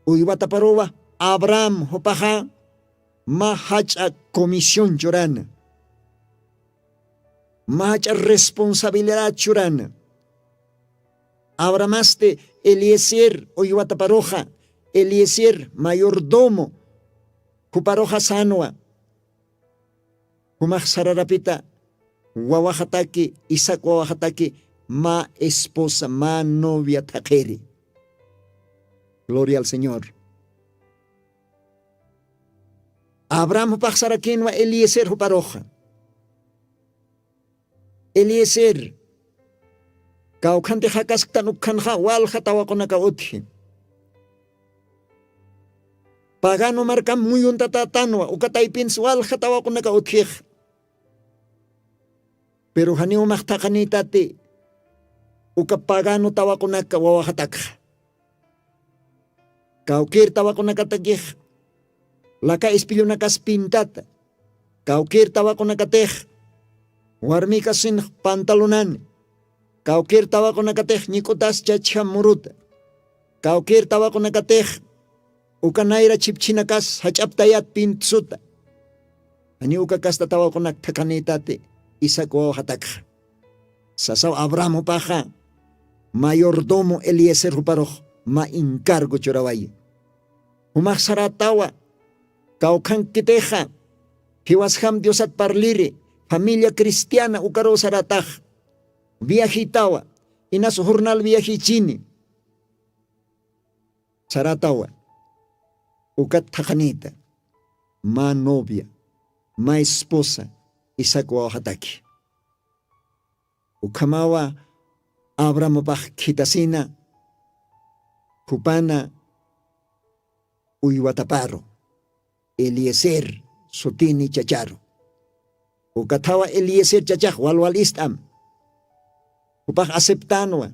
uywataparuwa abraham jupaxa mä jach'a comisión churana, mä jach'a responsabilidad churana. Abrahamasti eliezer uywataparuxa, eliezer mayordomo juparuxa sanwa. Jumax sararapita wawaxataki, isaac wawaxataki, mä esposa mä novia thaqhiri. Gloria al señor. Abraham jupax sarakinwa eliezer juparuxa. Eliezer, kawkhantix jakasktan ukkhanxa walja tawaqunaka utji. Pagano markam muyuntatätanwa uka taypintis walja tawaqunaka utjix. Pero janiw max thaqhanïtati uka pagano tawaqunaka wawaxatakxa. Kawkir tawaqunakatakix laka ispillunakas pintata, kawkir tawaqunakatix warmikasinx pantalonani, kawkir tawaqunakatix ñik'utas chachjam muruta, kawkir tawaqunakatix uka nayra chhipchhinakas jach'aptayat pintsuta. Janiw uka kasta tawaqunakta thakhanïtati isaac wawaxatakxa. Sasaw abraham jupaxa mayordomo eliezer juparux mä encargo churawayi. Jumax sarätawa kawkhankitixa jiwasjam diosat parliri, familia cristiana ukaruw sarätax. Viajitawa, inas jornal viajichini. Sarätawa ukat thaqhanïta mä novia, mä esposa isaac wawaxataki. Ukhamawa abrahamupax khitasina jupana uywataparu eliezer sutini chacharu. Ukathawa eliezer chachax walwal ist'am. Jupax aceptanwa.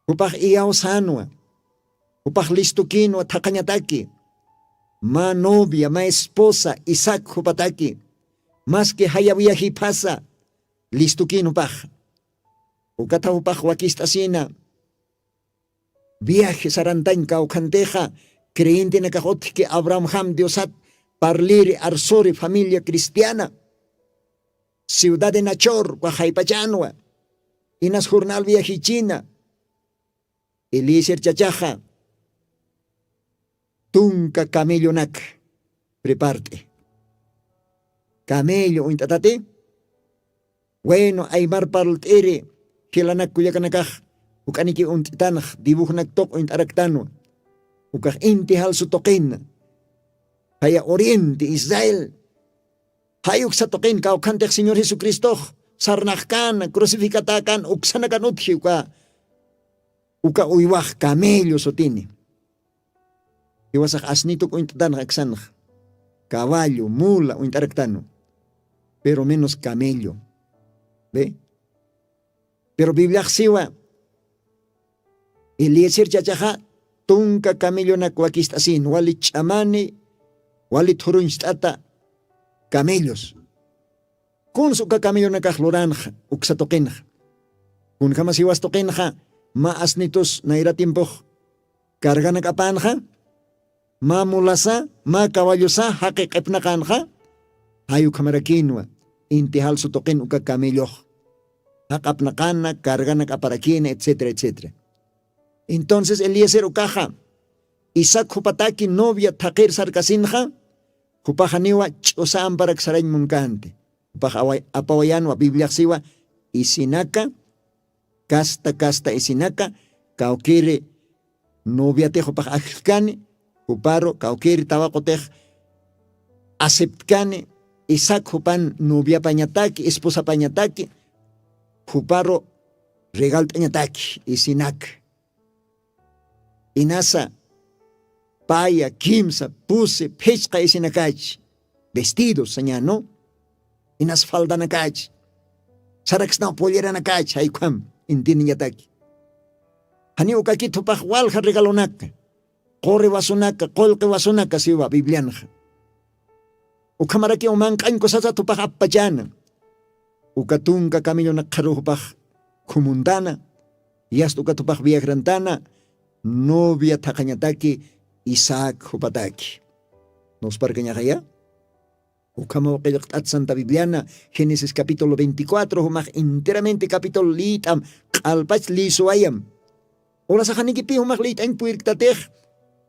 Jupax iyawsanwa. Jupax listukinwa thaqhañataki. Mä novia mä esposa isaac jupataki. Maski jaya viajiphasa listukin jupax. Ukatha jupax wakist'asina viaje sarantañ kawkhantixa creyentenakax utjki abrahamjam diosat parliri arsuri familia cristiana. Ciudad de nachor wajaypachanwa inas jornal viajichina. Eliezer chachaxa tunka camellonak prepart'i. Camello uñt'atati. Weno aymar parlt'iri jilanak kullakanakax juk'aniki uñt'itanax dibujonak tuq uñt'araktanwa. Ukax inti jalsu tuqina jaya oriente israel. Jay uksa tuqin kawkhantix señor jesucristox sarnaxkana crucificatäkan uksanakan utji uka uka uywax camello sutini. Iwasax asnituk uñt'atanxa aksanxa caballo mula uñt'araktanu. Pero menos camello. Ve. Pero bibliaxsiwa eliezer chachaxa tunka camellonak wakist'asin wali ch'amani wali thuruñcht'ata camellos. Kunsa uka camellonakax luranxa uksa tuqinxa? Kunjamasiwas tuqinxa mä asnitus nayra timpux carganak apanxa mä mulasa mä caballosa jaqi q'ipnaqanxa. Jay ukhamarakinwa inti jalsu tuqin uka camellux jaq'apnaqana carganak aparakina etcétera etcétera. Entonces eliezer ukaxa isaac jupataki novia thaqir sarkasinxa jupaxaniwa ch'usa amparak sarañ munkanti. Jupax apawayanwa bibliaxsiwa isinaka casta casta isinaka kawkiri noviatix jupax ajllkani juparu kawkiri tawaqutix aceptkani isaac jupan noviapañataki esposapañataki juparu regalt'añataki isinaka. Inasa paya kimsa pusi phichqa isinakachi vestidos sañanu inas faldanakachi. Saraksnaw polleranakach jaykham. Intinillataki janiw ukakithupax walja regalonaka, qori wasunaka qullqi wasunaka siwa biblianxa. Ukhamarakiw manq'añ kusasathupax appachana. Uka tunka camillonakxaruxupax khumuntana. Yasta ukathupax viajarantana. Novia thaqhañataki isaac jupataki. Nusparkañaxaya. Ukhamaw qillqt'at santa bibliana. Génesis capítulo veinticuatro jumax enteramente capítulo liyt'am. Q'alpach liysuwayam. Urasaxanikipi jumax liyt'añ puyrktatix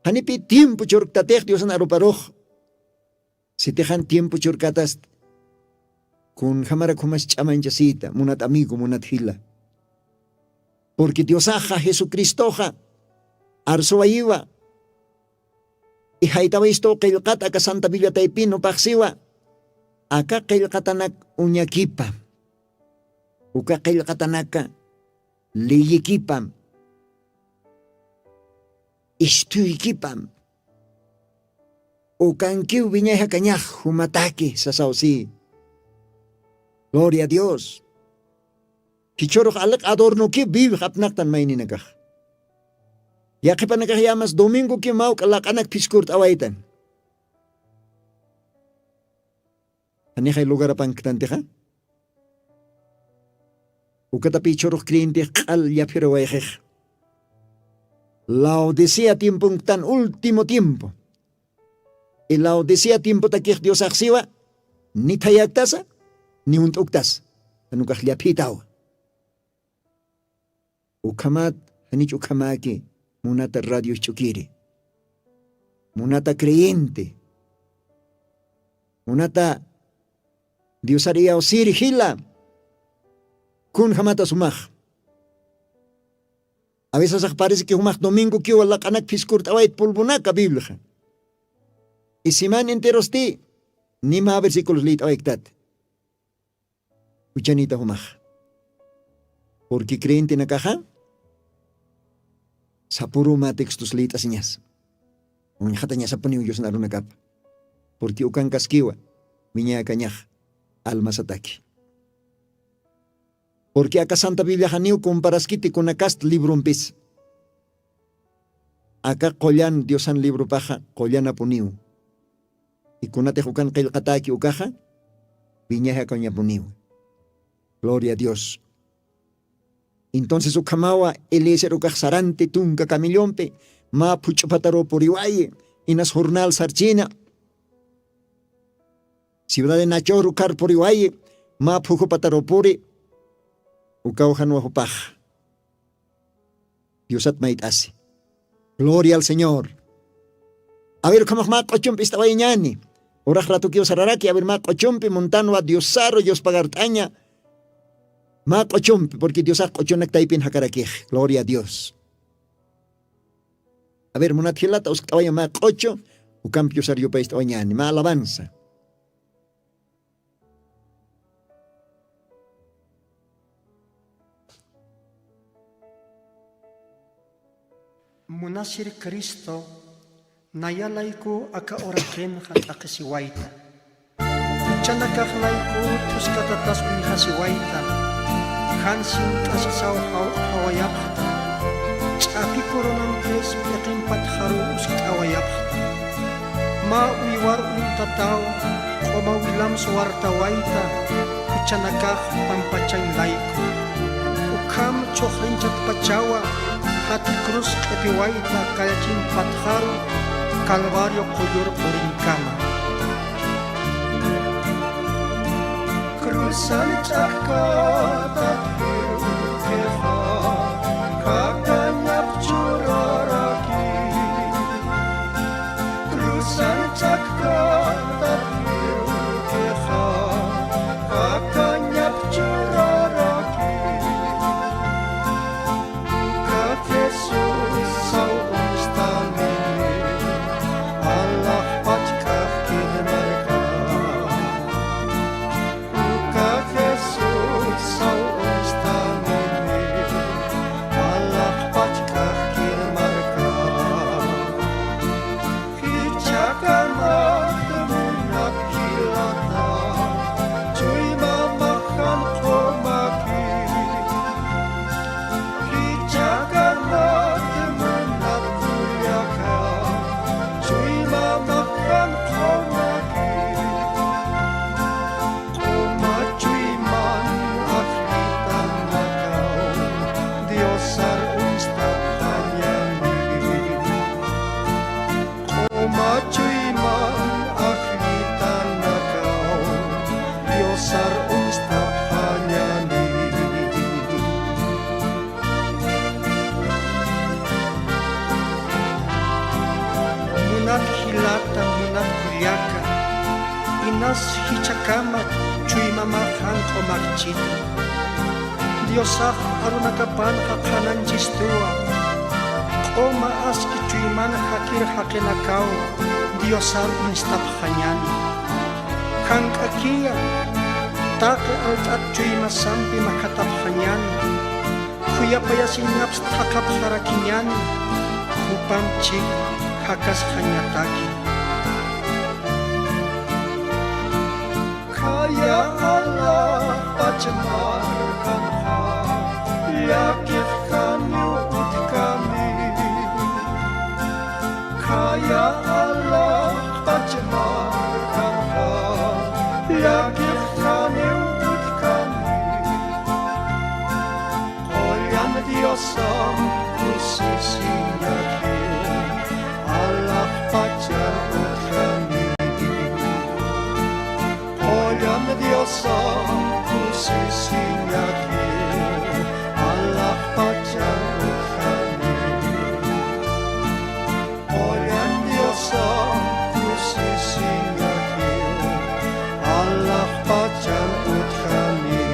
janipi tiempo churktatix diosan aruparux. Sitixan tiempo churkatast kunjamarak jumas ch'amañchasita munat amigo munat jila. Purqui diosaxa jesucristoxa arsuwayiwa. Ijaytawistu qillqat aka santa biblia taypinu paxsiwa. Aka qillqatanak uñakipa. Uka qillqatanaka liyikipam. Istuykipam. Ukankiw wiñayjakañax jumataki sasawsi. Gloria a dios. Jichhurux aliq adornokiw bibix apnaqtan mayninakax. Yaqhipanakax yamas domingokiw mawk'a laq'anak phiskurt'awaytan. Janixay lugarapanktantixa. Ukatapi jichhurux creyentix q'al llaphirawayxix. Laodicea tiemponktan último tiempo. I laodicea tiempotakix diosaxsiwa ni thayaktasa ni unt'uktasa. Janukax llaphitawa. Ukhamat janich ukhamaki munata radio isch'ukiri. Munata creyente. Munata diosar iyawsiri jila. Kunjamata sumax. Aveces ax parece que jumax domingo kiwa laq'anak phiskurt'awayt pulvunaka biblixa. Y siman enterosti nima versiculos liyt'awayktat. Juchanita jumax. Purqui creyentenakaxa sapuruma textos liyt'asiñas. Uñxatañasapuniw yusnarunakapa. Purqui ukankaskiwa wiñayakañax almasataki. Purqui aka santa bibliaxaniw comparaskiti kunakast librompis. Aka qullan diosan libropaxa qullanapuniw. Ikunatix ukan qillqataki ukaxa wiñaxakañapuniw. Gloria a dios. Entonces ukhamawa eliezer ukax saranti tunka camillompi mä phuch'upataru puriwayi. Inas jornal sarchina ciudad de nachor ukhar puriwayi. Mä phujupatarupuri. Ukawjanwajupax diosat mayt'asi. Gloria al señor. Aver ukhamax mä q'uchumpi ist'awayañani. Urax ratukiw sararaki aver mä q'uchumpi muntanwa diosaru diospagart'aña. Mä q'uchumpi purqui diosax q'uchunak taypin jakarakix. Gloria a dios. Aver munat jilata uskt'awaña mä q'uchu. Ukampi diosar yupayist'awañani mä alabanza. Munasir cristo nayalayku aka uraqinxa t'aqisiwayta. Juchanakaxlayku t'uskatatas uñjasiwayta. Jan sint'asisaw jawayapxta. Ch'api coronampis p'iqimpatxaru uskt'awayapxta. Mä uywar uñtataw q'umawilam suwartawayta. Juchanakax pampachañ layku. Ukham chhuxrinchatpachawa jati cruz q'ipiwayta kallachimpatxaru calvario qullur purinkama. Cruzan ch'akkatat pirukixa kakañap churaraki. Cruzan ch'akkatat pirukixa kakañap churaraki. Ukat jesús sawistani alaxpach k'ajkit marka. Ukat jesús sawista Makchiti. Diosax arunakapanxa qhananchistuwa. Q'uma aski chuyman jakir jaqinakaw Diosar uñstapxañani. Jank'akiya taqi alt'at chuymasampi makhatapxañani. Khuyapayasiñaps thaqhapxarakiñani. Jupam chik jakasxañataki. Khaya alaxpach markanxa llakixkaniw utjkani. Khaya alaxpach markanxa llakixkaniw utjkani. Qullan Diosan kusisiñakiw alaxpachan utjani. Qullan Diosan kusisiñakiw alaxpachan utjani. Qullan Diosan kusisiñakiw alaxpachan utjani.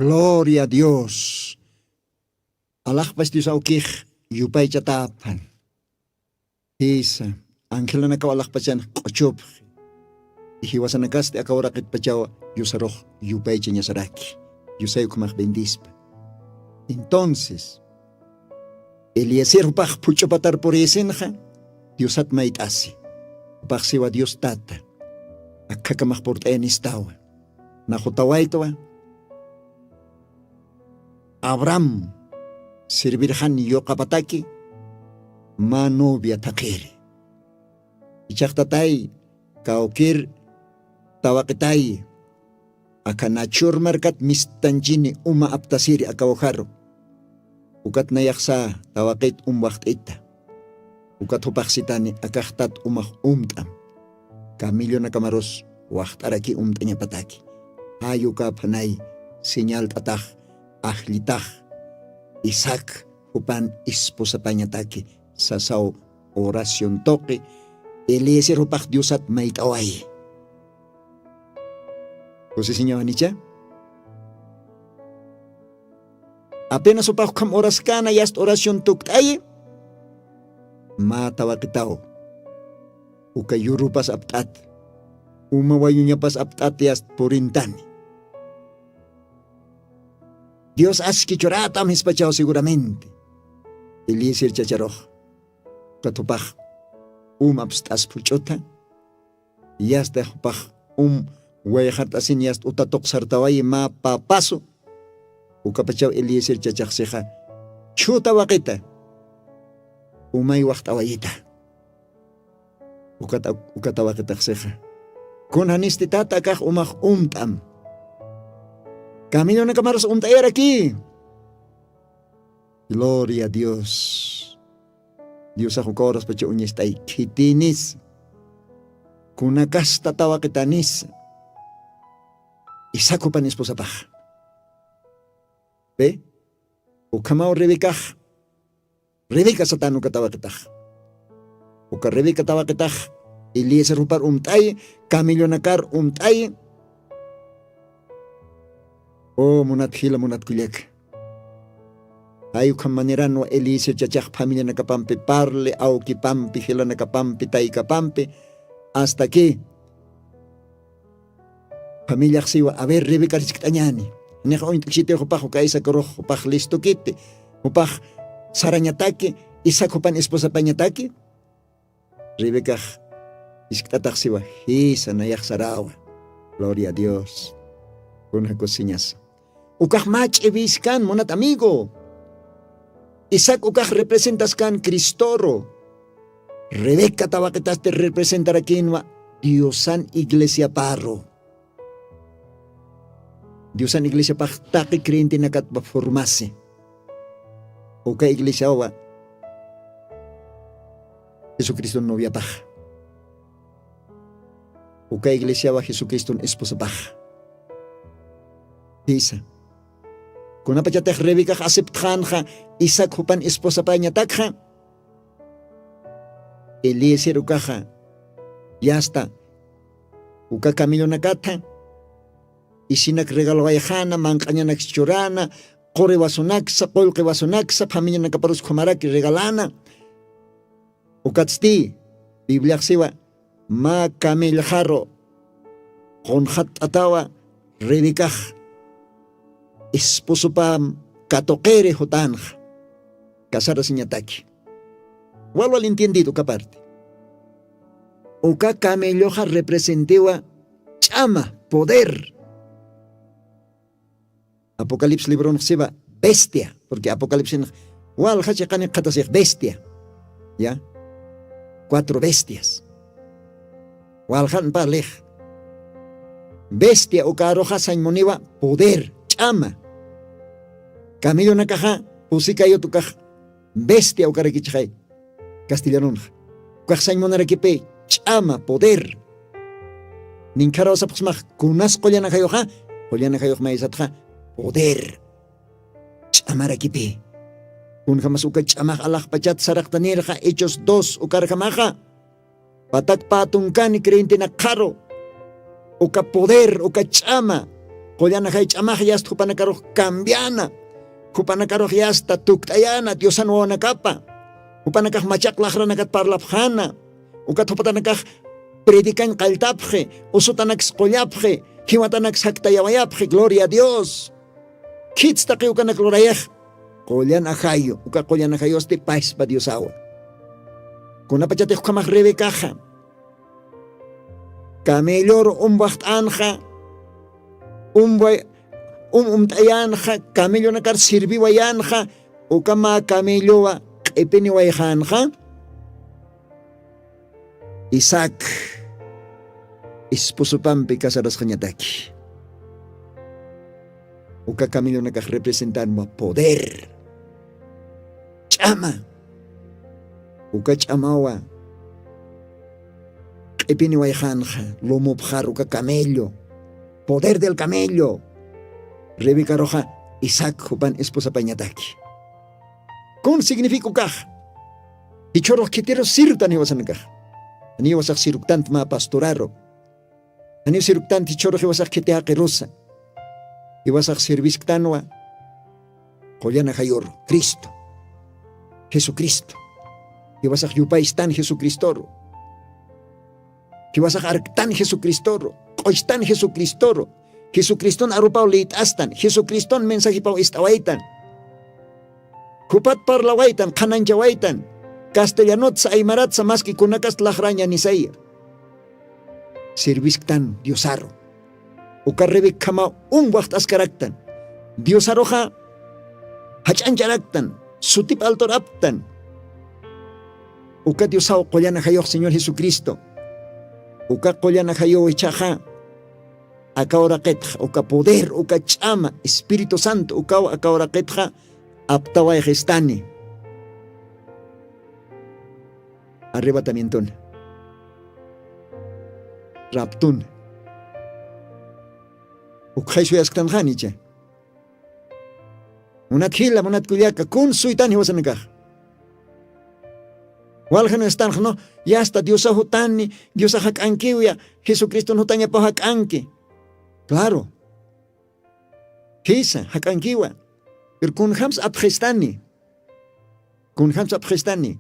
Gloria a Dios. Alaxpach Dios awkix yupaychatäpxan. Jisa, angelanakaw alaxpachan q'uchupxi. Jiwasanakasti aka uraqitpachaw Diosarux yupaychañasaraki. Diosay ukhamax bendispa. Entonces, Eliezer jupax phuch'upatar purïsinxa, Diosat mayt'asi. Jupax siwa Dios Tata, akhakamax purt'ayanistawa. Nax jutawaytwa, Abraham sirvirxan yuqapataki mä novia thaqhiri. Ichhax tatay, kawkïr tawaqitay, aka Nachor markat mistanchini uma aptasiri aka ujaru. Ukat nayaxsa tawaqit um waxt'ita. Ukat jupax sitani akaxtat umax umt'am. Camellonakamarus waxt'araki umt'añapataki. Jay uka aphanay señalt'atax, ajllitax Isaac jupan esposapañataki sasaw oración tuqi, Eliezer jupax Diosat mayt'awayi. Kusisiñawanicha? Apenas jupax ukham uraskäna yast oración tukt'ayi, mä tawaqitaw uka yurupas apt'at, uma wayuñapas apt'at yast purintani. Dios aski churätam jispachaw seguramente. Eliezer chacharux. Ukat jupax um apst'as phuch'uta, yasta jupax um wayxart'asin yast uta tuqsartawayi mä papasu. Ukapachaw Eliezer chachaxsixa, chhuta waqita, umay waxt'awayita. Ukat, uka tawaqitaxsixa, kunjanisti tata akax umax umt'am. Camellonakamaras umt'ayarakï. Gloria a Dios. Diosax uka uraspacha uñast'ay khitïnis. Kunakasta tawaqitanisa. Isaac jupan esposapax. Pe, ukhamaw Rebecax. Rebeca satan uka tawaqitax. Uka Rebeca tawaqitax Eliezer jupar umt'ay, camellonakar umt'ay. O munat jila, munat kullaka. Jay ukham maneranwa Eliezer chachax familianakapampi parli, awkipampi, jilanakapampi, taykapampi, hasta que familiax siwa, a ver, Rebecar jiskt'añäni. Nixa uñt'ksiti jupax uka Isaacarux, jupax listukiti, jupax sarañataki, Isaac jupan esposapañataki. Rebecax jiskt'atax siwa, jisa, nayax saräwa. Gloria a Dios. Kunja kusiñasa. Ukax mä ch'iwïskan, munat amigo. Isaac ukax representaskan Cristoru. Rebeca tawaqitasti representarakïnwa Diosan iglesiaparu. Diosan iglesiapax taqi creyentenakatwa formasi. Uka iglesiawa Jesucriston noviapax. Uka iglesiawa Jesucriston esposapax. Jisa. Kunapachatix Rebecax aceptxänxa Isaac jupan esposapañatakxa, Eliezer ukaxa yasta uka camellonakatha isinak regalawayxana, manq'añanaksa churana, quriwasunaksa, qullqiwasunaksa familianakaparus khumaraki regalana. Ukatsti bibliaxsiwa mä camellxaru qunxatt'atawa rebecax esposopam katuqiri jutanxa. Casarasiñataki. Walwal entiendido uka parte. Uka camelloxa representiwa ch'ama, poder. Apocalipsis libronxsiwa bestia, porque apocalipsinx walja chiqani qhatasix bestia. Ya, cuatro bestias. Waljan parlix bestia ukaruxa sañmuniwa poder, ch'ama. Camellonakaxa pusikayut ukax bestia ukarakichixay. Castellanunxa ukax sañmunarakipï ch'ama, poder. Ninkharaw sapxsmax kunas qullanakayuxa? Qullanakayux maysatxa poder, ch'amarakipï. Kunjamas uka ch'amax alaxpachat saraqtanirxa hechos dos ukarjamaxa patak pä tunkani creyentenakxaru uka poder, uka ch'ama, qullanakay ch'amax yasta jupanakarux cambiana, jupanakarux yasta tukt'ayana diosan wawanakapa. Jupanakax machaq laxranakat parlapxana. Ukat jupatanakax predikañ qalltapxi, usutanaks qullapxi, jiwatanaks jaktayawayapxi gloria a dios. Khitstaqi ukanak lurayax? Qullan ajayu uka qullan ajayusti paspa diosawa. Kunapachatix ukhamax rebecaxa camellor umwaxt'anxa, umwa um umt'ayanxa, camellonakar sirviwayanxa, ukama camellowa q'ipiniwayxanxa. Isaac esposopampi casarasxañataki. Uka camellonakax representanwa poder, ch'ama. Uka ch'amawa q'ipiniwayxanxa lumupxar uka camello, poder del camello. Rebecaruxa isaac jupan esposapañataki. Kun significa ukax? Jichhurux khitiru sirtan jiwasanakax. Janiw jiwasax siruktant mä pastoraru. Janiw siruktant jichhurux jiwasax khiti jaqirusa. Jiwasax sirvisktanwa qullan ajayuru, cristo, jesucristo. Jiwasax yupaystan jesucristoru. Jiwasax arktan jesucristoru, q'uchtan jesucristoru. Jesucriston arupaw liyt'astan, jesucriston mensajipaw ist'awaytan. Jupat parlawaytan, qhananchawaytan, castellanotsa aymaratsa maski kunakast laxraña nisaya. Sirvisktan diosaru. Uka rebekhamaw un waxt'askaraktan. Diosaruxa jach'ancharaktan, sutip altur aptan. Uka diosaw qullan ajayux señor jesucristo. Uka qullan ajayuw ichhaxa aka uraqitxa uka poder uka ch'ama espíritu santo ukaw aka uraqitxa aptawayxistani. Arrebatamientona, raptuna. Ukxay suyasktanxani icha? Munat jila munat kullaka kun suytan jiwasanakax? Waljan estanxnu yasta diosax jutani, diosax jak'ankiwya, jesucriston jutañapaw jak'anki. Claro, jisa jak'ankiwa. Pero kunjams apxistani? Kunjams apxistani?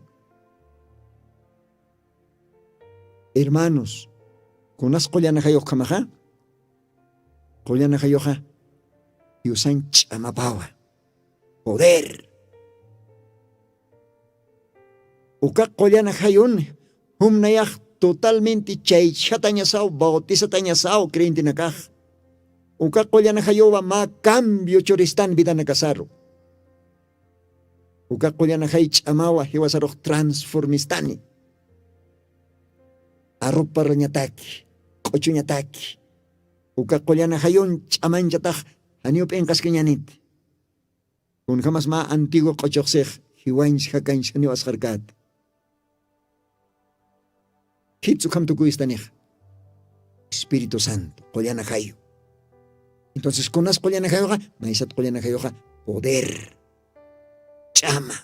Hermanos, kunas qullan ajayux ukhamaxa? Qullan ajayuxa diosan ch'amapawa, poder. Uka qullan ajayun jumnayax totalmente chaychhatañasaw bautizatañasaw creyentenakax. Uka qullan ajayuwa mä cambio churistan vidanakasaru. Uka qullan ajay ch'amawa jiwasarux transformistani. Arrup parlañataki, q'uchuñataki. Uka qullan ajayun ch'amanchatax janiw p'inqaskañaniti. Kunjamas mä antiguo q'uchuxsix jiwañch jakañch janiw asxarkät? Jitsukham tukuwistanix? Espíritu santo qullan ajayu. Entonces kunas qullan ajayuxa? Maysat qullan ajayuxa poder, ch'ama.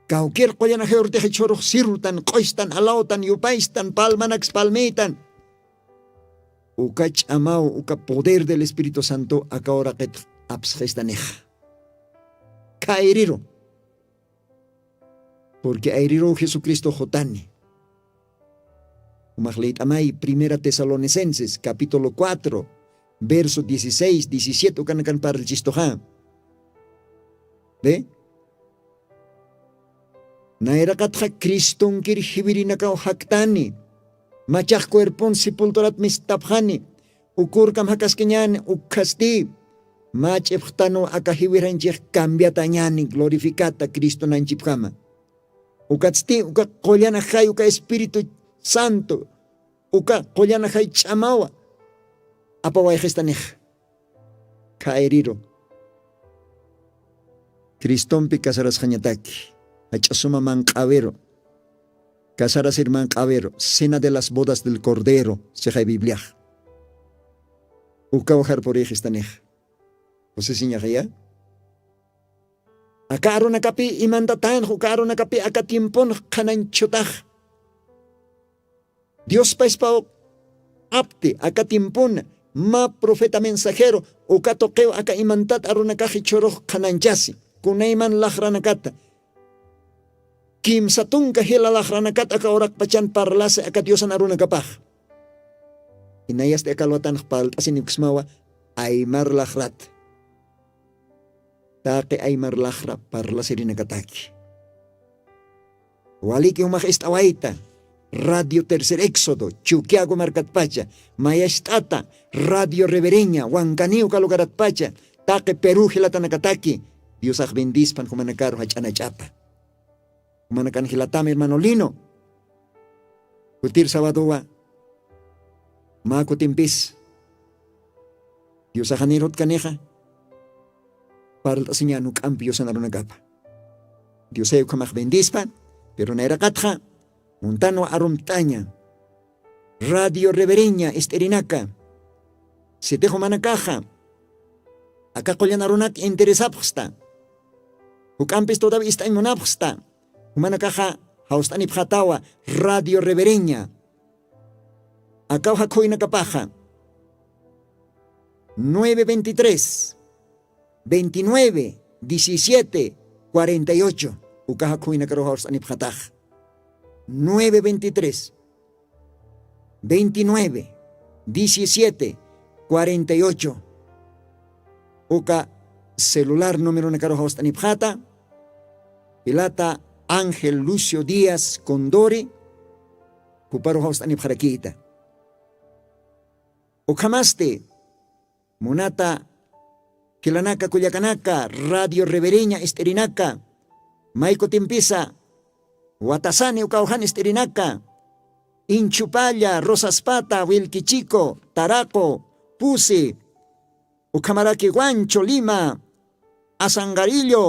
Kawkir qullanajay urtixi chhurux sirrutan q'uystan alawtan yupaystan palmanaks palmiytan. Uka ch'amaw uka poder del espíritu santo aka uraqit apsxistanixa. Kha ayriru. Purqui ayriruw jesucristo jutani. Umax liyt'amay primera tesalonicenses capítulo cuatro verso dieciséis diecisiete ukanakan parlchistuxa. Be nayraqatxa cristonkir jiwirinakaw jaktani. Machax cuerpon sepulturat mistapxani. Ukurkam jakaskiñani ukkhasti mach'ipxtanuw aka jiwirjanchix cambiatañani glorificata cristonanchipjama. Ukatsti uka qullan ajay uka espíritu santo uka qullan ajay ch'amawa apawayxistanixa. Kha ayriru cristompi casarasxañataki jach'a suma manq'awiru casarasir manq'awiru cena de las bodas del cordero sixay bibliax. Ukaw jarpurixistanixa. Kusisiñaxaya aka arunakapi imantatanx uka arunakapi aka tiemponx qhananchutax. Diospa ispaw apti aka tiempona mä profeta mensajero uka tuqiw aka imantat arunakaxi chhurux qhananchasi kunayman laxranakata kimsa tunka jila laxranakat aka uraqpachan parlasi aka diosan arunakapax. Inayasti aka alwatanx parlt'asiniksmawa aymar laxrat taqi aymar laxra parlasirinakataki. Waliki jumax ist'awayta radio tercer éxodo chuquiago markatpacha mayacht'ata radio revereña wankaniw kalugaratpacha taqi peru jilatanakataki. Diosax bendispan jumanakaru jach'anach'apa. Jumanakan jilatam hermano lino. Kutir sabadowa mä kutimpis diosaxanir jutkanixa parlt'asiña nuk'ampi yusan arunakapa. Diosay ukhamax bendispa. Pero nayraqatxa muntanwa arumt'aña radio revereña ist'irinaka sitix jumanakaxa aka qullan arunak interesapxsta juk'ampis todavi ist'añ munapxsta. Jumanakaxa jawst'anipxatawa radio revereña akaw jakhuynakapaxa nueve veintitrés veintinueve diecisiete cuarenta y ocho. Uka jakhuynakaruw jawst'anipxataxa nueve veintitrés veintinueve diecisiete cuarenta y ocho. Uka celular numeronakaruw jawst'anipxata jilata ángel lucio díaz condori juparuw jawst'anipxarakïta. Ukhamasti munata jilanaka kullakanaka radio revereña ist'irinaka may kutimpisa watasani uka awjan ist'irinaka inchupalla rosaspata wilkichiko taraqo pusi ukhamaraki guancho lima asangarillo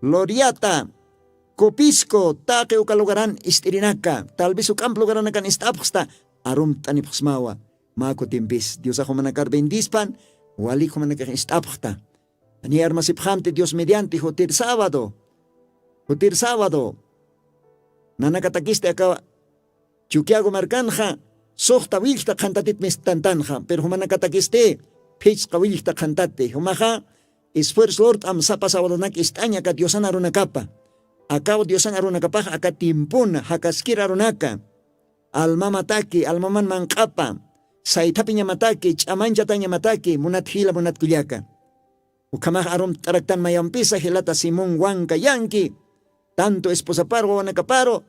loriata copisco taqi uka lugaran ist'irinaka tal vez uk'amp lugaranakan ist'apxsta arumt'anipxsmawa. Mä kutimpis diosax jumanakar bendispan walik jumanakax ist'apxta. Ani armasipxamti dios medianti jutir sabado jutir sabado nanakatakisti aka chuquiago markanxa suxta willkta qhantatit mistantanxa pero jumanakatakisti phichqa willkta qhantati jumaxa esfuerzo lurt'am sapa sabadonak ist'aña aka diosan arunakapa akaw diosan arunakapax aka tiempona jakaskir arunaka almamataki almaman manq'apa saythapiñamataki ch'amanchatañamataki munat jila munat kullaka. Ukhamax arumt'araktan mayampisa jilata simón wanka yanki tanto esposaparu wawanakaparu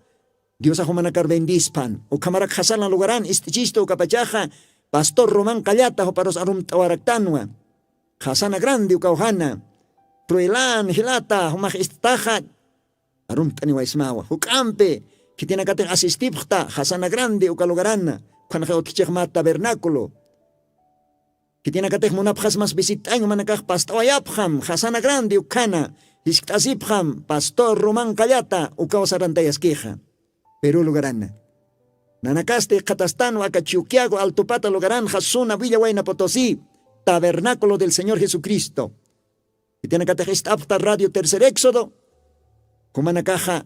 diosax jumanakar bendispan ukhamarak jasana lugaran ist'ichistu ukapachaxa pastor roman qallata juparus arumt'awaraktanwa. Jasana grandi ukawjana pruelan jilata jumax ist'taxa arumt'aniwaysmawa juk'ampi khitinakatix asistipxta jasana grandi uka lugarana ukhanaxa utjchixma tabernaculo. Khitinakatix munapxasmas visit'añ jumanakax past'awayapxam jasana grandi ukhana jiskt'asipxam pastor roman qallata ukaw sarantayaskixa. Peru lugarana nanakasti qhatastanwa aka chuquiago altupata lugaranxa suna villa wayna potosi tabernaculo del señor jesucristo. Khitinakatix ist'apxta radio tercer éxodo Jumanakaxa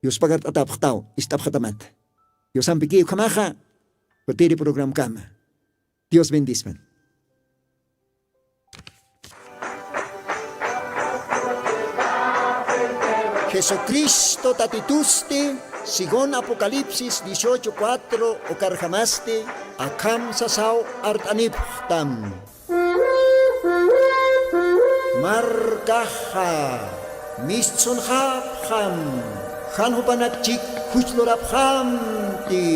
yuspagart'atapxtaw ist'apxatamata. Diosampikiy ukhamaxa. Kutiri programkama. Dios bendisman. Jesucristo tatitusti según Apocalipsis dieciocho cuatro ukarjamasti akham sasaw art'anipxtam. Markaxa mistsunxapxam, jan jupanak chik juchlurapxamti.